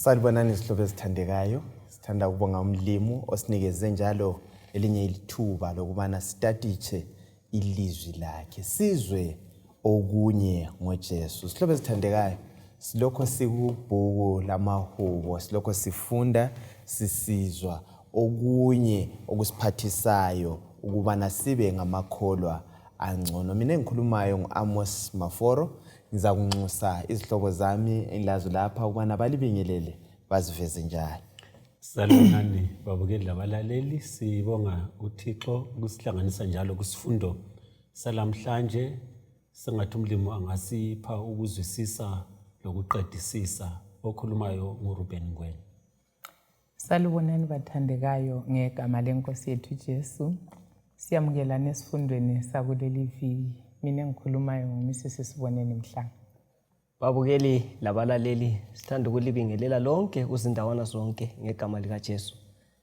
Salibonani izihlobo ezithandekayo. Sithanda ukubonga umlimu osinikeze njalo elinye ithuba lokubana sitatitshe ilizwi lakhe, sizwe okunye ngoJesu. Sihlobo ezithandekayo, silokho sikubhuku lamahubo, silokho sifunda sisizwa okunye okusiphathisayo ukubana sibe ngamakholwa angcono. Mina engikhulumayo ngu-Amos Maforo. Ngizakunxusa izihlobo zami engilazo lapha ukubana balibingelele baziveze njalo. Salibonani babukeli labalaleli, sibonga uThixo ukusihlanganisa njalo kusifundo salamhlanje. Sengathi umlimi angasipha ukuzwisisa lokuqedisisa. Okhulumayo nguRuben Ngwenya. Salibonani bathandekayo ngegama lenkosi yethu Jesu. Siyamukelana esifundweni sakuleli viki. Mina engikhulumayo nguMrs Siboneni Mhlanga. Babukeli labalaleli, sithanda ukulibingelela lonke kuzindawana zonke ngegama likaJesu.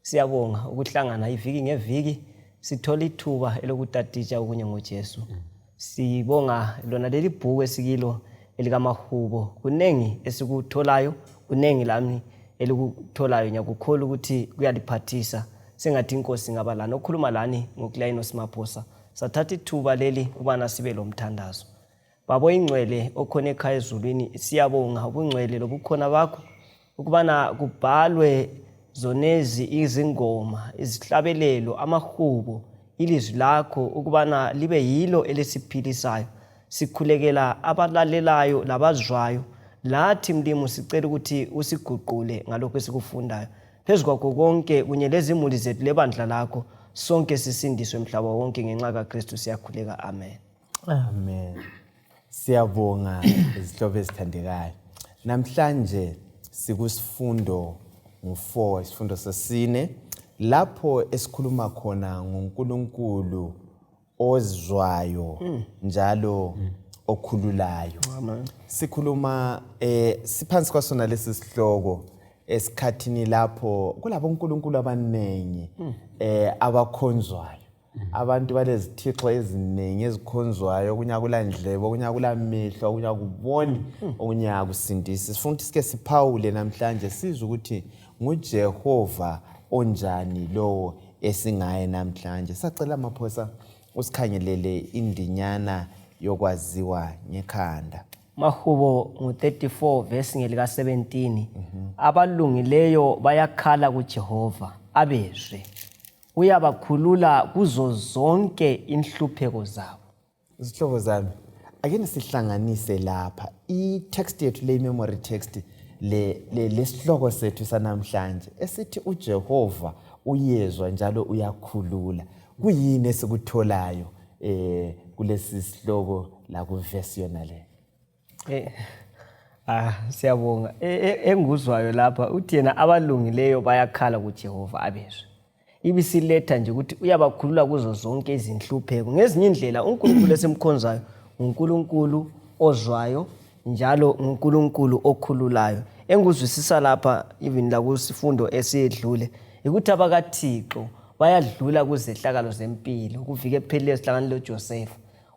Siyabonga ukuhlangana iviki ngeviki sithola ithuba elokutatitsha okunye ngoJesu. Sibonga lona leli bhuku esikilo elikamahubo. Kunengi esikutholayo, kunengi lami elikutholayo. Ngiyakukholwa ukuthi kuyaliphathisa. Sengathi inkosi ingaba lani. Okhuluma lani ngoKlainos Maphosa. Sathatha ithuba leli ukubana sibe lomthandazo. Baba oyingcwele okhona ekhaya ezulwini, siyabonga ubungcwele lobukhona bakho ukubana kubhalwe zonezi izingoma, izihlabelelo, amahubo, ilizwi lakho ukubana libe yilo elisiphilisayo. Sikhulekela abalalelayo labazwayo. Lathi Mlimu sicela ukuthi usiguqule ngalokho esikufundayo. Phezu kwakho konke kunye lezimuli zethu lebandla lakho, sonke sisindiswe mhlaba wonke ngenxa kaKristu siyakhuleka. Amen. Amen. Siyabonga izihlobo ezithandekayo. Namhlanje sikusifundo ngu-4, isifundo sesine, lapho esikhuluma khona ngoNkulunkulu ozwayo njalo okhululayo. Amen. Sikhuluma siphansi kwasona lesi sihloko esikhathini lapho kulabo nkulunkulu abanengi abakhonzwayo. Abantu balezithixo eziningi ezikhonzwayo, okunye akulandlebe, okunye akulamehlo, okunye akuboni, okunye akusindisi. Sifuna ukuthi sike siphawule namhlanje sizwe ukuthi nguJehova onjani lowo esingaye namhlanje. Sacela Maphosa usikhangelele indinyana yokwaziwa ngekhanda. Mahubo ngu-34 vesi ngelika-17. Abalungileyo bayakhala kuJehova abezwe, uyabakhulula kuzo zonke inhlupheko zabo. Zihlobo zami, ake nisihlanganise lapha i-text yethu le memory text le lesihloko sethu sanamhlanje esithi uJehova uyezwa njalo uyakhulula. Kuyini esikutholayo kulesi sihloko la ku verse yona le? Siyabonga. Enguzwayo lapha uthi yena abalungileyo bayakhala kuJehova abezwe. Ibisiletha nje ukuthi uyabakhulula kuzo zonke izinhlupheko. Ngezinye indlela uNkulunkulu esimkhonzayo nguNkulunkulu ozwayo njalo nguNkulunkulu okhululayo. Enguzwisisa lapha even la kusifundo esidlule ukuthi abakaThixo bayadlula kuzehlakalo zempilo. Kuvike ephelile sihlangane loJoseph,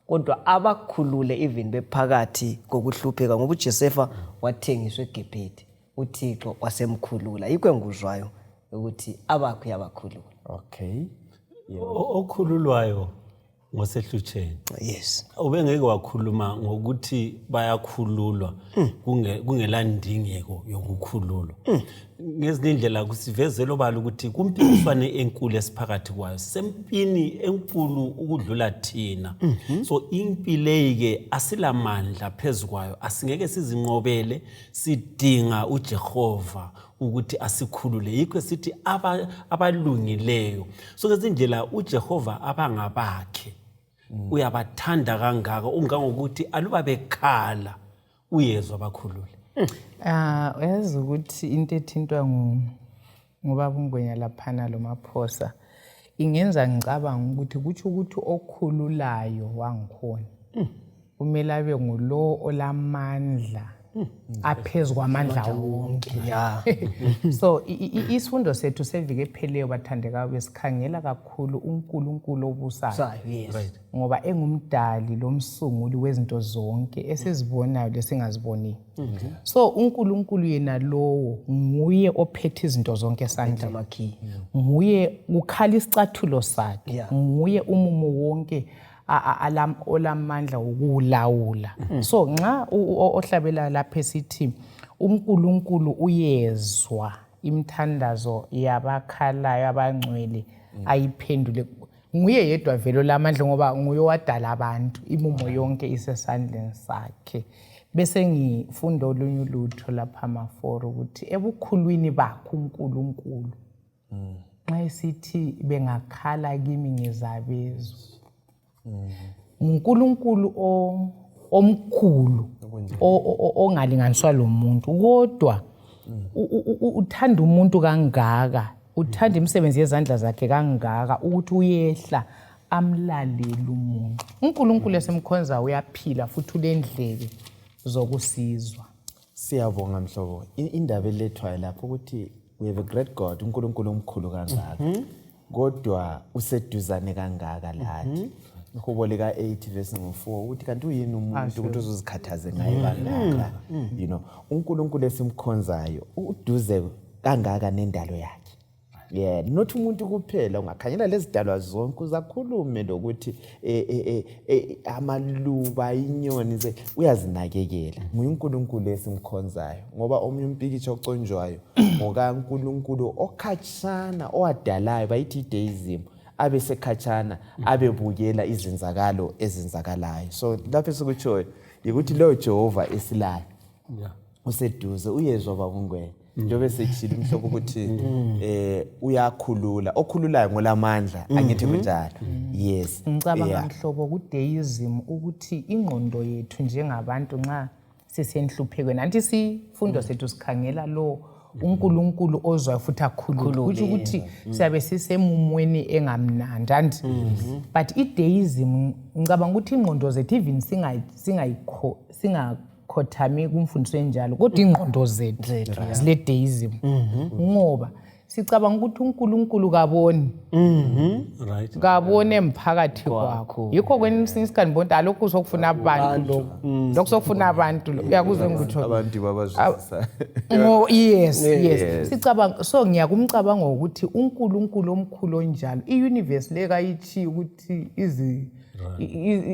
kodwa abakhulule even bephakathi kokuhlupheka, ngoba uJosefa wathengiswa eGibhithe, uThixo wasemkhulula. Yikho enguzwayo ukuthi abakho uyabakhulula. Okay. Okhululwayo ngosehlutsheni. Yes. Ubengeke wakhuluma ngokuthi bayakhululwa kungela ndingeko yokukhululwa. Ngezinye indlela kusivezela obala ukuthi kumpikiswane enkulu esiphakathi kwayo, sempini enkulu ukudlula thina. So impi leyi ke asilamandla phezu kwayo, asingeke sizinqobele, sidinga uJehova ukuthi asikhulule. Yikho sithi abalungileyo. So ngezindlela uJehova abangabakhe uyabathanda kangaka ungangokuthi aluba bekhala uyezwa bakhulule. Uyazi ukuthi into ethintwa ngubaba uNgwenya laphana loMaphosa ingenza ngicabanga ukuthi kutsho ukuthi okhululayo wangikhona kumele abe ngulo olamandla. Aphezu kwamandla wonke. So isifundo sethu seviki ephelileyo, bathandekayo, besikhangela kakhulu uNkulunkulu obusayo. Sayo, yes. Ngoba engumdali lomsunguli wezinto zonke esizibonayo lesingaziboniyo. So uNkulunkulu yena lowo nguye ophethe izinto zonke esandleni. Amakhiye. Nguye kukhala isicathulo sakhe. Nguye umumo wonke olamandla wokuwulawula. So nxa ohlabela lapha esithi uNkulunkulu uyezwa imithandazo yabakhalayo abangcwele ayiphendule, nguye yedwa vele olamandla, ngoba nguye owadala abantu, imumo yonke isesandleni sakhe. Bese ngifunda olunye ulutho lapha amaforo ukuthi ebukhulwini bakhe uNkulunkulu, nxa esithi bengakhala kimi ngizabezwa, nguNkulunkulu omkhulu ongalinganiswa lo muntu, kodwa uthanda umuntu kangaka, uthanda imisebenzi yezandla zakhe kangaka ukuthi uyehla amlalele umuntu. UNkulunkulu esimkhonza uyaphila futhi ulendlebe zokusizwa. Siyabonga mhlobo. Indaba elethwayo lapho ukuthi we have a great God, uNkulunkulu omkhulu kangaka, kodwa useduzane kangaka lathi. Ihubo lika-8 verse ngo-4 ukuthi kanti uyini umuntu ukuthi uzozikhathaze ngaye kangaka? UNkulunkulu esimkhonzayo uduze kangaka nendalo yakhe. Yeah, not umuntu kuphela, ungakhangela lezidalwa zonke uzakhulume lokuthi amaluba, inyoni ze uyazinakekela. Nguye uNkulunkulu esimkhonzayo, ngoba omunye umpikitsha oconjwayo ngokaNkulunkulu okhatshana owadalayo, bayithi i-deism, abe sekhatshana abebukela izenzakalo ezenzakalayo. So lapho esikutshoyo yikuthi lowo Jehova esilayo useduze, uyezwa babungwena, njengoba esethile umhlobo ukuthi uyakhulula, okhululayo ngolamandla, angithi kunjalo? Yes. Ngicabanga mhlobo ku-deism ukuthi ingqondo yethu njengabantu nxa sisenhluphekweni, anti sifundo sethu sikhangela lo uNkulunkulu ozwayo futhi akhulule, kusho ukuthi siyabe sisemumweni engamnandi, anti but i-deism ngicabanga ukuthi ingqondo zethu even singakhothami kumfundiso enjalo, kodwa ingqondo zethu zile deism, ngoba sicabanga ukuthi uNkulunkulu kaboni. Kabone emphakathi kwakho. Yikho kwesinye isikhathi ngibona alokhu sokufuna abantu, lokhu sokufuna abantu lo, uyakuzwa ngikutsho? Abantu babazwisisa. Yes, sicabanga so. Ngiyakumcabanga ukuthi uNkulunkulu omkhulu onjalo, i-universe le kayichiyi ukuthi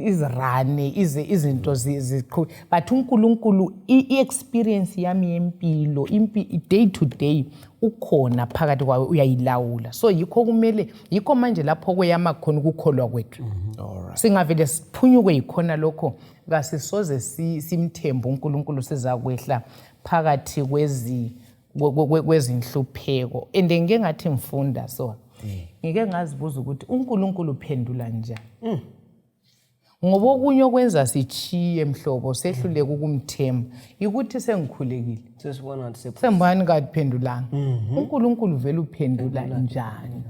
izirane ize izinto ziqhube, but uNkulunkulu, i-experience yami yempilo, day to day, ukhona phakathi kwayo, uyayilawula. So yikho kumele, yikho manje lapho kweyama khona ukukholwa kwethu. Singavele siphunyukwe yikhona lokho, kasisoze simthembe uNkulunkulu sizakwehla phakathi kwezinhlupheko. And ngike ngathi ngifunda, so ngike ngazibuza ukuthi uNkulunkulu uphendula njani, ngoba okunye okwenza sichiye mhlobo, sehluleke ukumthemba, ikuthi sengikhulekile, Sesibona ngathi sembani kaphendulanga. uNkulunkulu vele uphendula njani?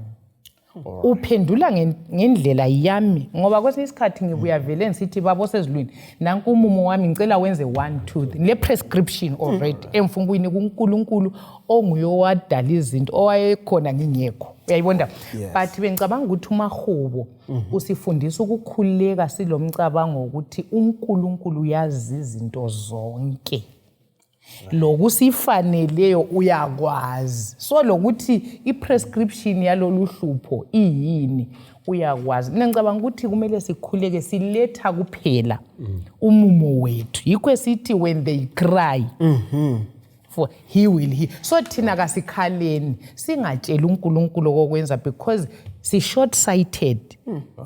Uphendula ngendlela yami, ngoba kwesinye isikhathi ngibuya vele ngisithi, "Baba osezulwini, nanku umumo wami, ngicela wenze one, two, three." Le prescription already engifuna ukuyinika uNkulunkulu onguye owadala izinto, owayekhona ngingekho, uyayibona? Yes. But bengicabanga ukuthi umahubo usifundisa ukukhuleka silomcabango wokuthi uNkulunkulu uyazi izinto zonke, lokusifaneleyo uyakwazi, so lokuthi i-prescription yalolu hlupho iyini uyakwazi. Mina ngicabanga ukuthi kumele sikhuleke siletha kuphela umumo wethu. Yikho esithi when they cry for he will hear. So thina kasikhaleni singatsheli uNkulunkulu okokwenza, because si short sighted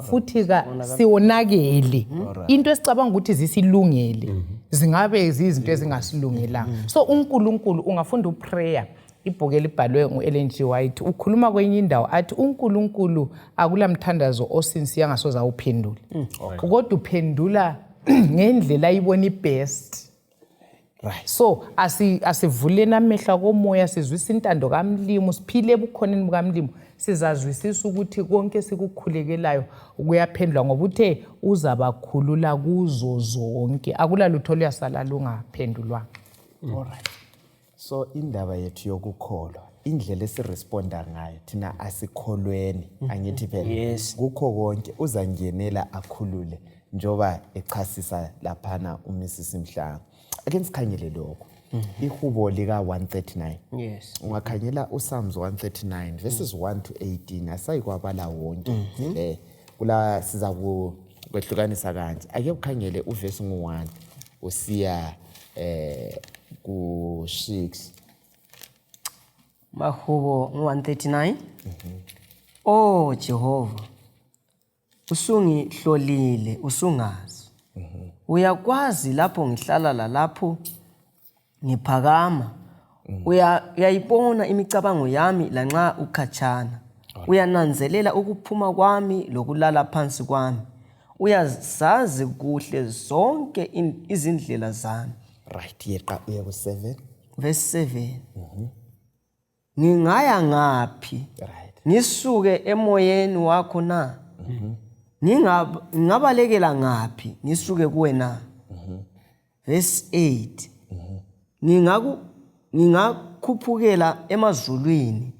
futhi ka siwonakele. Into esicabanga ukuthi zisilungele zingabe ziyizinto ezingasilungelanga. So uNkulunkulu, ungafunda uPrayer, ibhuku elibhalwe ngu-Ellen G White, ukhuluma kwenye indawo athi uNkulunkulu akulamthandazo osinsiya angasoze awuphendule, kodwa uphendula ngendlela ayibona i-best. So asivuleni amehlo akomoya, sizwise intando kamlimu, siphile ebukhoneni bukamlimu, sizazwisisa ukuthi konke sikukhulekelayo kuyaphendulwa, ngoba uthe uzabakhulula kuzo zonke, akulalutho oluyasala lungaphendulwanga. Alright, so indaba yethu yokukholwa, indlela esiresponda ngayo thina asikholweni, angithi phela? Yes. Kukho konke uzangenela akhulule, njengoba echasisa laphana uMrs Mhlanga. Ake sikhangele lokho, ihubo lika 139. Ungakhangela uPsalms 139 verses 1 to 18, asayikwabala wonke le, kula siza kwehlukanisa kanje. Ake ukhangele uvesi ngu-1 usiya ku-6. Mahubo 139. Oh Jehova, usungihlolile, usungazi. Uyakwazi lapho ngihlala lalapho ngiphakama. Uyayibona imicabango yami lanxa ukhatshana. Uyananzelela ukuphuma kwami lokulala phansi kwami. Uyazazi kuhle zonke izindlela zami. Right, yeqa uye ku-7. Verse 7. Ngingaya ngaphi? Ngisuke emoyeni wakho na? Ngingabalekela ngaphi ngisuke kuwe na? Verse 8. Ngingakhuphukela emazulwini.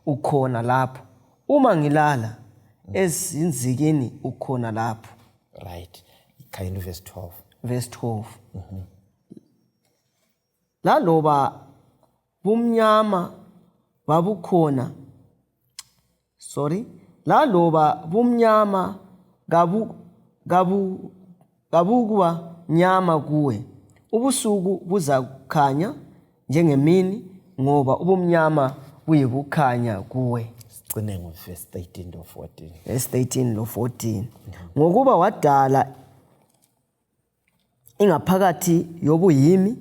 Ukhona lapho. Uma ngilala ezinzikini ukhona lapho. Right, khangela uvesi 12. Verse 12. Laloba bumnyama babukhona, sorry, laloba bumnyama kabu kabu kabukuba mnyama kuwe, ubusuku buzakhanya njengemini, ngoba ubumnyama buyibukhanya kuwe. Sigcine ngovesi 13 to 14. Verse 13 lo 14. Ngokuba wadala ingaphakathi yobuyimi,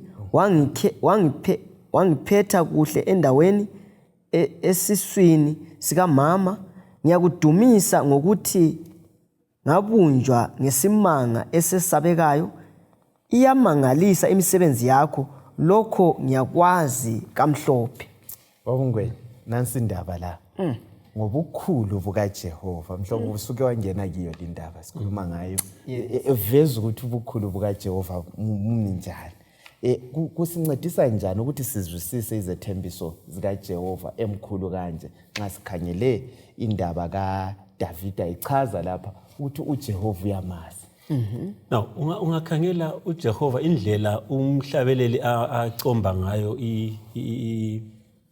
wangiphetha kuhle endaweni esiswini sikamama. Ngiyakudumisa ngokuthi ngabunjwa ngesimanga esesabekayo. Iyamangalisa imisebenzi yakho, lokho ngiyakwazi kamhlophe. Babungweni, nansi indaba la ngobukhulu bukaJehova. Mhlawumbe usuke wangena kiyo le ndaba sikhuluma ngayo, eveza ukuthi ubukhulu bukaJehova bumi njani. Kusincedisa njani ukuthi sizwisise izethembiso zikaJehova emkhulu kanje, nxa sikhangele indaba kaDavida ichaza lapha ukuthi uJehova uyamazi? Now ungakhangela uJehova, indlela umhlabeleli acomba ngayo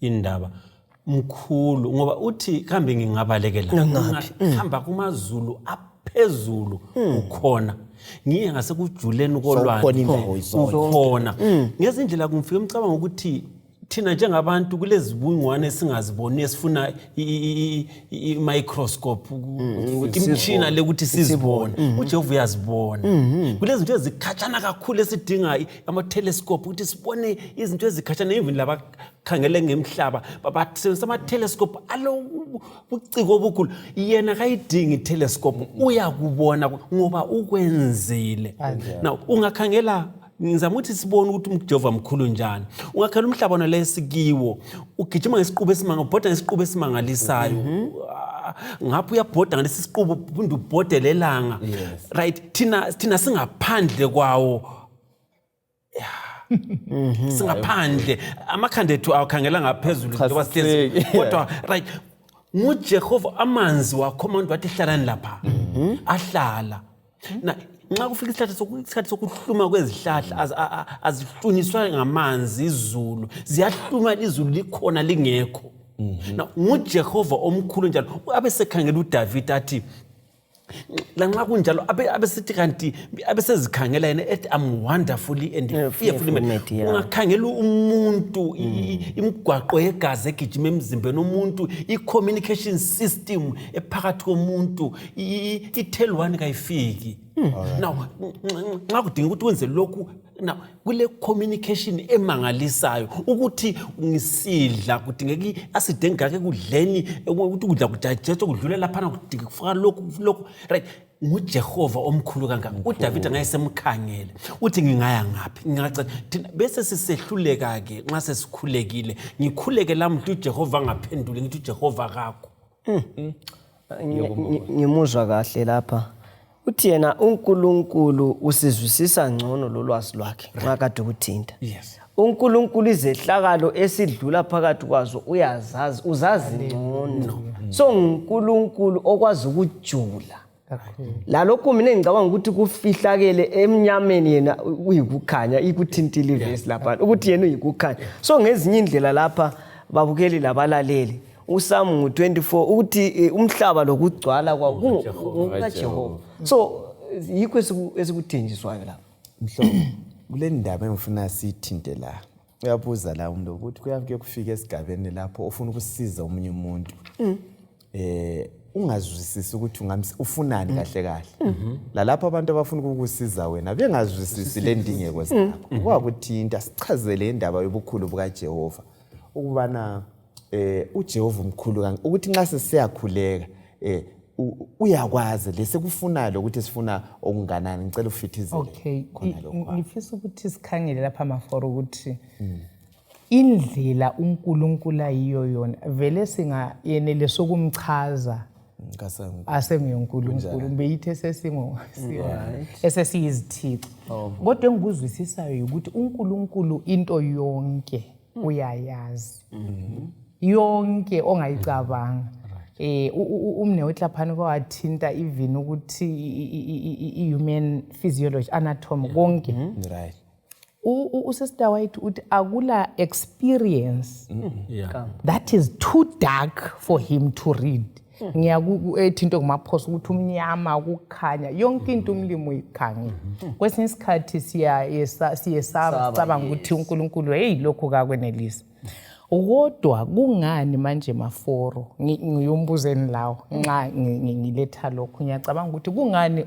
indaba, mkhulu, ngoba uthi kambe ngingabalekela ngihamba kumazulu aphezulu, ukhona, ngiye ngasekujuleni Sowukhona kolwandle, indawo zonke. ukhona. Ngezindlela kungifika umcabango ukuthi thina njengabantu kulezibungwane esingaziboni, esifuna i-microscope, imitshina le ukuthi sizibone. UJehova uyazibona. Kulezinto ezikhatshana kakhulu esidinga ama-telescope ukuthi sibone izinto ezikhatshana. Even labakhangele ngemhlaba basebenzisa ama-telescope alobuciko obukhulu. Yena kayidingi i-telescope, uyakubona ngoba ukwenzile. Now ungakhangela, ngizama ukuthi sibone ukuthi uJehova mkhulu njani. Ungakhangela umhlaba wona lesikiwo, ugijima ngesiqubu esimanga, ubhoda ngesiqubu esimangalisayo. Ngapha uyabhoda ngalesi siqubu, uphinde ubhode lelanga. Right, thina singaphandle kwawo, singaphandle, amakhanda ethu awakhangela ngaphezulu njengoba sihlezi, Chasiseki. kodwa right, nguJehova. Amanzi wakhomanda wathi hlalani lapha, ahlala. Na nxa kufika isikhathi sokuhluma kwezihlahla, azihlunyiswa ngamanzi izulu, ziyahluma izulu likhona lingekho. Na nguJehova omkhulu njalo. Abesekhangela uDavid athi lanxa kunjalo, abesithi kanti abesezikhangela yena ethi, "I'm wonderfully and fearfully made." Made, yeah. Ungakhangela umuntu, imigwaqo yegazi egijima emzimbeni womuntu, i-communication system ephakathi komuntu, i-tel one kayifiki. Now nxa kudinga ukuthi wenze lokhu, now kule communication emangalisayo ukuthi ngisidla kudingeka i-acid engaka ekudleni, ukuthi ukudla kudigestwe kudlule laphana, kudinga kufaka lokhu lokhu. Right, nguJehova omkhulu kangaka. UDavid ngaye semkhangele uthi ngingaya ngaphi, ngingaca thina bese sisehluleka-ke nxa sesikhulekile. Ngikhuleke lamuhla uJehova angaphenduli, ngithi uJehova kakho. Ngimuzwa kahle lapha, uthi yena uNkulunkulu usizwisisa ngcono lolwazi lwakhe nxa kade ukuthinta. uNkulunkulu izehlakalo esidlula phakathi kwazo uyazazi, uzazi ngcono. So nguNkulunkulu okwazi ukujula. Lalokhu mina ngicabanga ukuthi kufihlakele emnyameni, yena uyikukhanya, ikuthintile ivesi lapha ukuthi yena uyikukhanya. So ngezinye indlela lapha, babukeli labalaleli, uSamu ngu-24 ukuthi umhlaba lokugcwala kwawo kungokukaJehova. So yikho esikuthenjiswayo lapha. Mhlobo, kule ndaba engifuna siyithinte la, uyabuza la umuntu ukuthi kuyake kufike esigabeni lapho ufuna ukusiza omunye umuntu, ungazwisisi ukuthi ufunani kahle kahle. Lalapho abantu abafuna ukukusiza wena bengazwisisi le ndingeko zakho, kwakuthinta sichazele indaba yobukhulu bukaJehova, ukubana uJehova umkhulu kang ukuthi nxa sesiyakhuleka uyakwazi lesikufunayo, ukuthi sifuna okunganani. Ngicela ufithizele khona lokho. Ngifisa ukuthi sikhangele lapha, Maforo, ukuthi indlela uNkulunkulu ayiyo yona vele singayenelisa ukumchaza. Nkasangu. Asenguyenkulunkulu beyithi esesiyizithixo, kodwa engikuzwisisayo ukuthi uNkulunkulu into yonke uyayazi, yonke ongayicabanga. Umnewethu laphana kwawathinta even ukuthi i-human physiology, anatomy, konke. Usister White uthi akula experience that is too dark for him to read. Ngiyaku ethinto ngumaphosa ukuthi umnyama, ukukhanya, yonke into umlimi uyikhangela. Kwesinye isikhathi siyesaba, Saba, sicabanga ukuthi uNkulunkulu, hey, lokhu kakwenelisi. Kodwa kungani manje, Maforo, ngiyombuzeni lawo nxa ngiletha lokhu, ngiyacabanga ukuthi kungani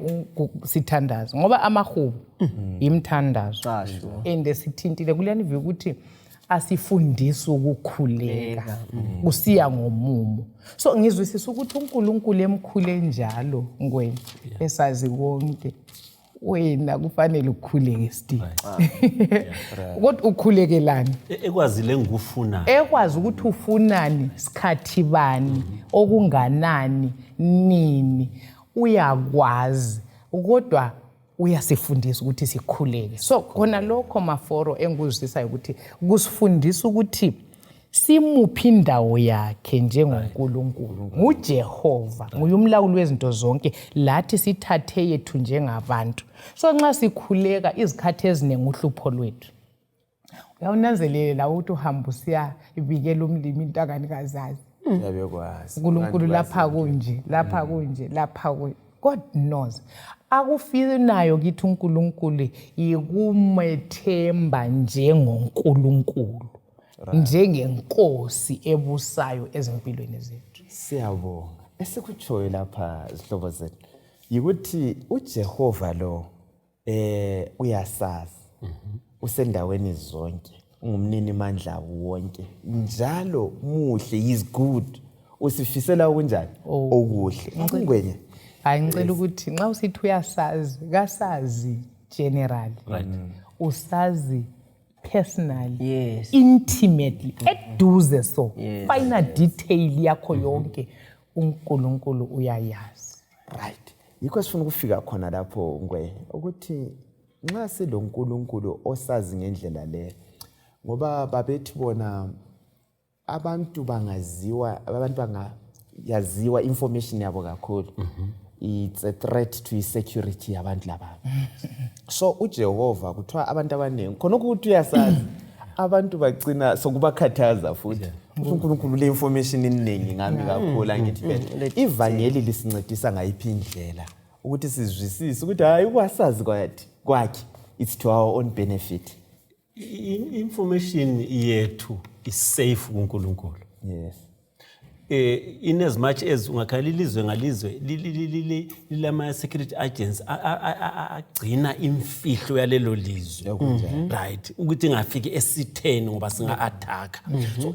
sithandaza, ngoba amahubo yimthandazo. Ah, sure. And sithintile kuleni viki ukuthi asifundisi ukukhuleka kusiya ngomumo. So ngizwisisa ukuthi uNkulunkulu emkhule njalo ngwena esazi konke, wena kufanele ukhuleke still, kodwa ukhulekelani? Ekwazi le ngikufuna. Ekwazi ukuthi ufunani, sikhathi bani, okunganani, nini, uyakwazi, kodwa uyasifundisa ukuthi sikhuleke. So khona lokho, Maforo, engikuzwisisayo ukuthi kusifundisa ukuthi simuphi indawo yakhe njengoNkulunkulu, nguJehova, nguye umlawuli wezinto zonke, lathi sithathe yethu njengabantu. So nxa sikhuleka izikhathi eziningi, uhlupho lwethu, uyawunanzelele la ukuthi uhamba usiyabikela umlimi into akani kazazi. Yabekwazi. uNkulunkulu lapha kunje, lapha kunje, lapha kunje. God knows. Akufinayo kithi uNkulunkulu yikumethemba njengoNkulunkulu, njengenkosi ebusayo ezimpilweni zethu. Siyabonga. Esikutshoyo lapha, zihlobo zethu, yikuthi uJehova lo uyasazi, usendaweni zonke, ungumnini mandla wonke, njalo muhle, is good, usifisela okunjani? Okuhle, ngwenya. Hayi, ngicela ukuthi nxa usithi uyasazi, kasazi generally, usazi personally, intimately, eduze, so final detail yakho yonke uNkulunkulu uyayazi. Right, yikho sifuna ukufika khona lapho, ngwe, ukuthi nxa siloNkulunkulu osazi ngendlela le, ngoba babethi bona abantu bangaziwa, abantu bangayaziwa information yabo kakhulu, it's a threat to i-security yabantu laba. So uJehova kuthiwa abantu abaningi khona ukuthi uyasazi, abantu bagcina sokubakhathaza futhi ukuthi uNkulunkulu le information iningi ngami kakhulu. Angithi phela ivangeli lisincedisa ngayiphi indlela ukuthi sizwisise ukuthi hayi, ukwasazi kwakhe it's to our own benefit? Information yethu is safe kuNkulunkulu. In as much as ungakhangela ilizwe ngalizwe lilama security agents agcina imfihlo yalelo lizwe, right, ukuthi ingafiki esitheni ngoba singa-attack. So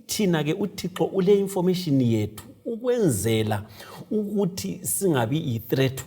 thina ke uThixo ule information yethu ukwenzela Ukuthi singabi i-threat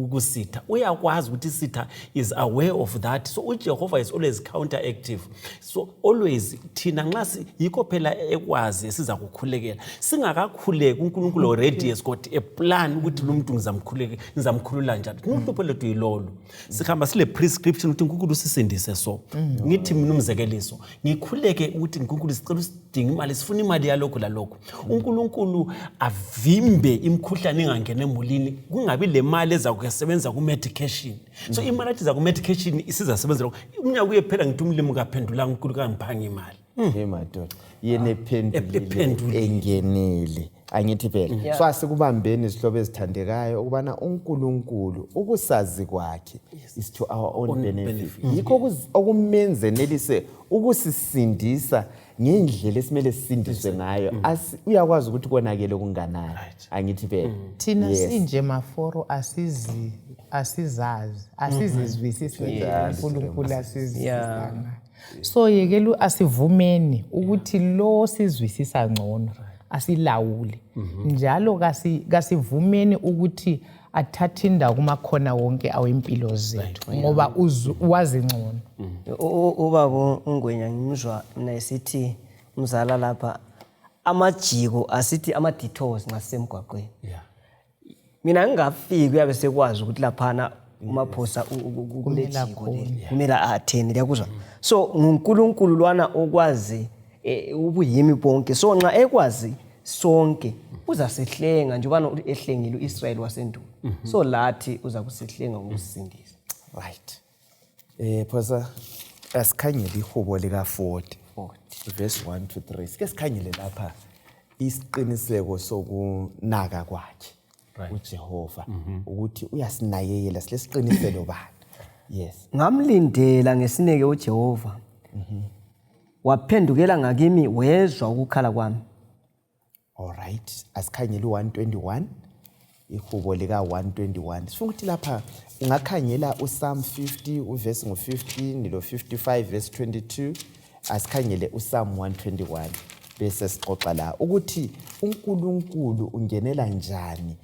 kusitha. Uyakwazi ukuthi isitha is aware of that. So uJehova is always counteractive. So always thina nxa yikho phela ekwazi esiza kukhulekela. Singakakhuleki, uNkulunkulu already has got a plan ukuthi lo muntu ngizamkhuleke, ngizamkhulula njani. Uhlupho lethu yilolo. Sikhamba sile prescription ukuthi uNkulunkulu usisindise. So ngithi mina, umzekeliso, ngikhuleke ukuthi uNkulunkulu, sicela usidinga imali, sifuna imali yalokhu lalokhu. UNkulunkulu avimbe imikhuhlane ingangena emulini, kungabi le mali eza kuyasebenza ku-medication. So imali athi iza ku-medication isizasebenza lokho. Umnyaka uyephela, ngithi umlimi kaphendulanga, uNkulunkulu kangiphanga imali. Hey madoda, yena ephendulile. Ephendulile. Engenile, angithi phela? So asikubambeni, izihlobo ezithandekayo, ukubana uNkulunkulu ukusazi kwakhe is to our own own benefit. Benefit. Yikho okumenze nelise ukusisindisa ngendlela esimele sisindiswe ngayo. Uyakwazi ukuthi konakele kunganani, angithi phela? Thina sinje maforo, asizi, asizazi, asizizwisisi ngendlela uNkulunkulu asizwisisa ngayo. So yekela, asivumeni ukuthi lo sizwisisa ngcono asilawule, njalo kasivumeni ukuthi athathe indawo kumakhona wonke awempilo zethu, ngoba wazi ngcono. Ubaba uNgwenya, ngimzwa mina esithi umzala lapha amajiko, asithi ama-detours nxa sisemgwaqweni. Mina ngingafiki, uyabe sekwazi ukuthi laphana uMaphosa kulejiko leli kumele athene, liyakuzwa. So nguNkulunkulu lwana okwazi ubuyimi bonke. So nxa ekwazi sonke, uzasihlenga njengoba ehlengile u-Israyeli wasendulo. So lathi uza kusihlenga ngokusisindisa. Right, Phosa, asikhangele ihubo lika 40 verse 1 to 3. Sike sikhangele lapha isiqiniseko sokunaka kwakhe uJehova, ukuthi uyasinakekela, silesiqiniselo bani? Yes. Ngamlindela ngesineke uJehova, waphendukela ngakimi, wezwa ukukhala kwami. Alright, asikhangele u-121, ihubo lika 121. Sifuna ukuthi lapha ungakhangela uPsalm 50 uvesi ngo-15 lo 55 verse 22. Asikhangele uPsalm 121 bese sixoxa la ukuthi uNkulunkulu ungenela njani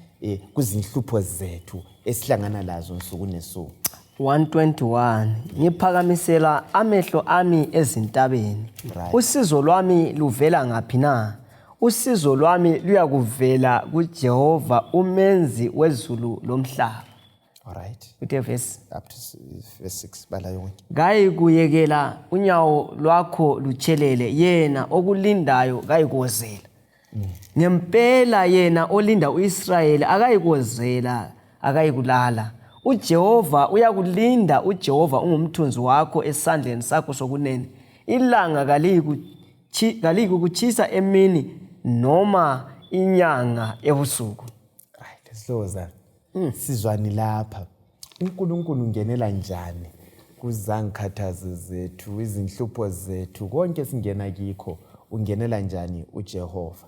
kuzinhlupho zethu esihlangana lazo nsuku nesuku. 121. Ngiphakamisela amehlo ami ezintabeni. Usizo lwami luvela ngaphi na? Usizo lwami luyakuvela kuJehova, umenzi wezulu lomhlaba. Alright. Uthe verse Up to verse 6, bala yonke. Kayikuyekela unyawo lwakho lutshelele, yena okulindayo kayikozela. Ngempela yena olinda uIsrayeli akayikozela, akayikulala. UJehova uyakulinda, uJehova ungumthunzi wakho esandleni sakho sokunene. Ilanga kaliyikukuchisa emini, noma inyanga ebusuku. Right, zihlobo zami, sizwani lapha? UNkulunkulu ungenela njani kuzangikhathazo zethu, izinhlupho zethu, konke singena kikho, ungenela njani uJehova?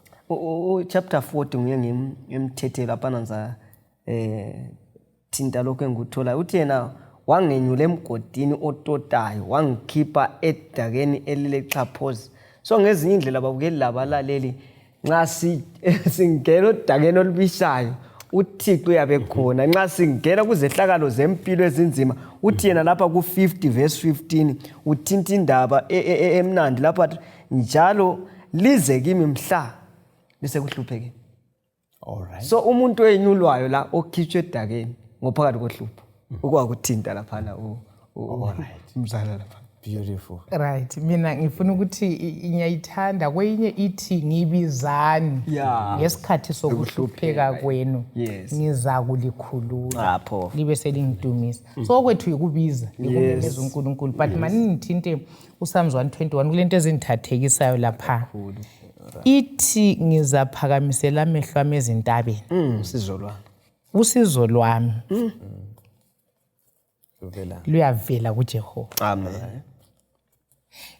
Chapter 40 nguye ngimthethe laphana, ngiza thinta lokho engikutholayo. Uthi yena wangenyula emgodini ototayo, wangikhipha edakeni elilexhaphozi. So ngezinye indlela, babukeli labalaleli, nxa singena odakeni olubishayo, uThixo uyabe khona. Nxa singena kuzehlakalo zempilo ezinzima, uthi yena lapha ku-50 verse 15 uthinta indaba emnandi lapha, athi, njalo lize kimi mhla lisekuhluphekeni. So umuntu oyenyulwayo la, okhitshwe edakeni ngophakathi kohlupho, okwakuthinta laphana umzala lapha. Beautiful. Right, mina ngifuna ukuthi ngiyayithanda kweyinye, ithi ngibizani ngesikhathi sokuhlupheka kwenu, ngizakulikhulula, Apho. libe selingidumisa. So okwethu yikubiza, yikumemeza uNkulunkulu. But mani ngithinte uPsalms 121, kulento ezingithathekisayo lapha. Ithi ngizaphakamisela amehlo ami ezintabeni. Usizo lwami. Usizo lwami Luvela. Luyavela kuJehova. Amen.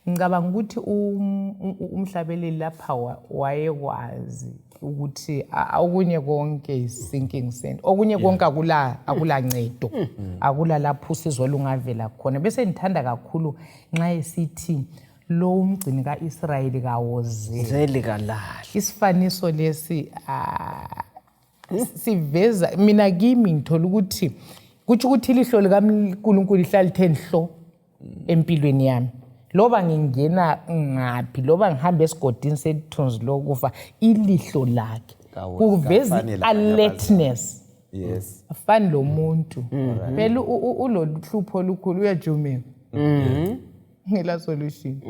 Ngicabanga ukuthi umhlabeleli lapha wayekwazi ukuthi okunye konke is sinking sand, okunye konke akulancedo, akula lapho usizo lungavela khona. Bese ngithanda kakhulu nxa esithi lo umgcini ka-Israyeli kawozeli Zeli kalahla. Isifaniso lesi, Siveza mina kimi ngithola ukuthi kutsho ukuthi ilihlo likaNkulunkulu lihlala lithe nhlo empilweni yami, loba ngingena ngaphi, loba ngihamba esigodini sethunzi lokufa, ilihlo lakhe kuveza Kafani labanye. Alertness. Afani lo muntu phela uloluhlupho olukhulu, uyajumeka ngela solution.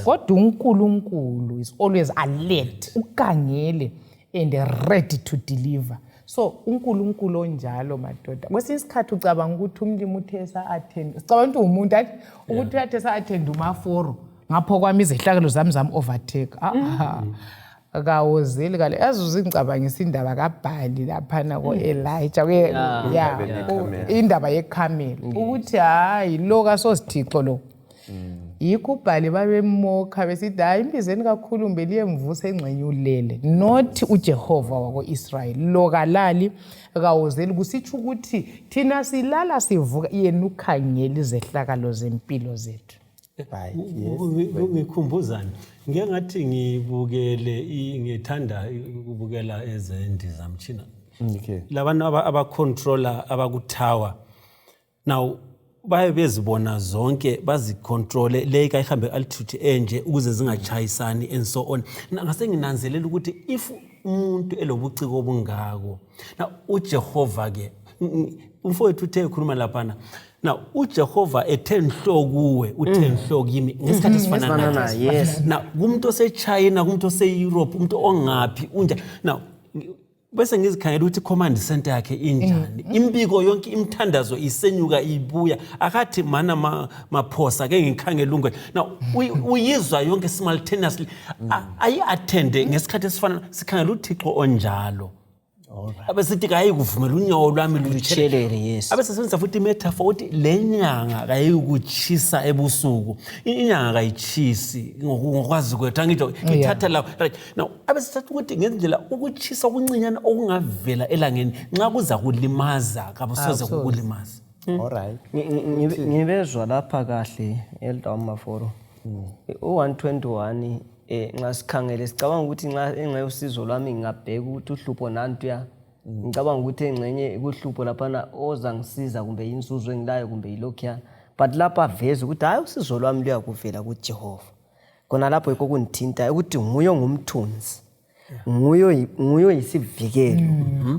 Kodwa uNkulunkulu is always alert, ukangele and ready to deliver. So uNkulunkulu onjalo, madoda, kwesinye isikhathi ucabanga ukuthi umlimi uthe sa-attend, sicabanga ukuthi umuntu athi ukuthi uyathe sa-attend umaforo, ngapho kwami izehlakalo zami zam-overtake. Ah, kawozeli kale, yazi uzingicabangisa indaba kaBhali laphana ko-Elijah ya, indaba yekhamela, ukuthi hayi, lo kasozithixo lo. Yikho uBhali babemokha besithi, "Hayi, imbizeni kakhulu mbe liyemvusa engxenye ulele, not uJehova wako-Israyeli lo kalali, kawozeli." Kusitsho ukuthi thina silala sivuka, yena ukhangela izehlakalo zempilo zethu. Right, yes. Ngikhumbuzani, ngike ngathi ngibukele ngithanda ukubukela ezendizamtshina. Labantu abacontroller abaku-tower now baye bezibona zonke, bazicontrole, le kayihambe altitude enje ukuze zingachayisani and so on. Ngase nginanzelela ukuthi if umuntu elobuciko obungako, na uJehova ke, umfowethu uthe ekhuluma laphana, now uJehova ethe nhlo kuwe, uthe nhlo kimi ngesikhathi esifana Esifana naye. naye, yes. Na kumuntu oseChina, kumuntu ose-Europe, umuntu ongaphi unjani now, bese ngizikhangela ukuthi i-command center yakhe injani, imbiko yonke, imithandazo isenyuka ibuya, akathi mana maphosa ke ngikhangela ungwe. Now uyizwa yonke simultaneously, ayi-attende ngesikhathi esifana. Sikhangela uThixo onjalo, abesithi kayikuvumela unyawo lwami lutshelele. Lutshelele, yes. Abesebenzisa futhi imetaphor ukuthi le nyanga kayikuchisa ebusuku. Inyanga kayitshisi ngokwazi kwethu, angitsho ithatha lawo, right? Now abesithatha ukuthi ngendlela ukuchisa okuncinyane okungavela elangeni nxa kuza kulimaza, kabusoze Akusoze. kukulimaza. All right. Ngibezwa lapha kahle, Elder Maforo. U-121, nxa sikhangele sicabanga ukuthi nxa engxe usizo lwami, ngingabheka ukuthi uhlupho nantuya, ngicabanga ukuthi engxenye kuhlupho laphana oza ngisiza kumbe inzuzo engilayo kumbe yilokhuyana, but lapha aveze ukuthi hhayi, usizo lwami luyakuvela kuJehova. Khona lapho yikho kungithintayo ukuthi nguye ongumthunzi, nguye oyisivikelo,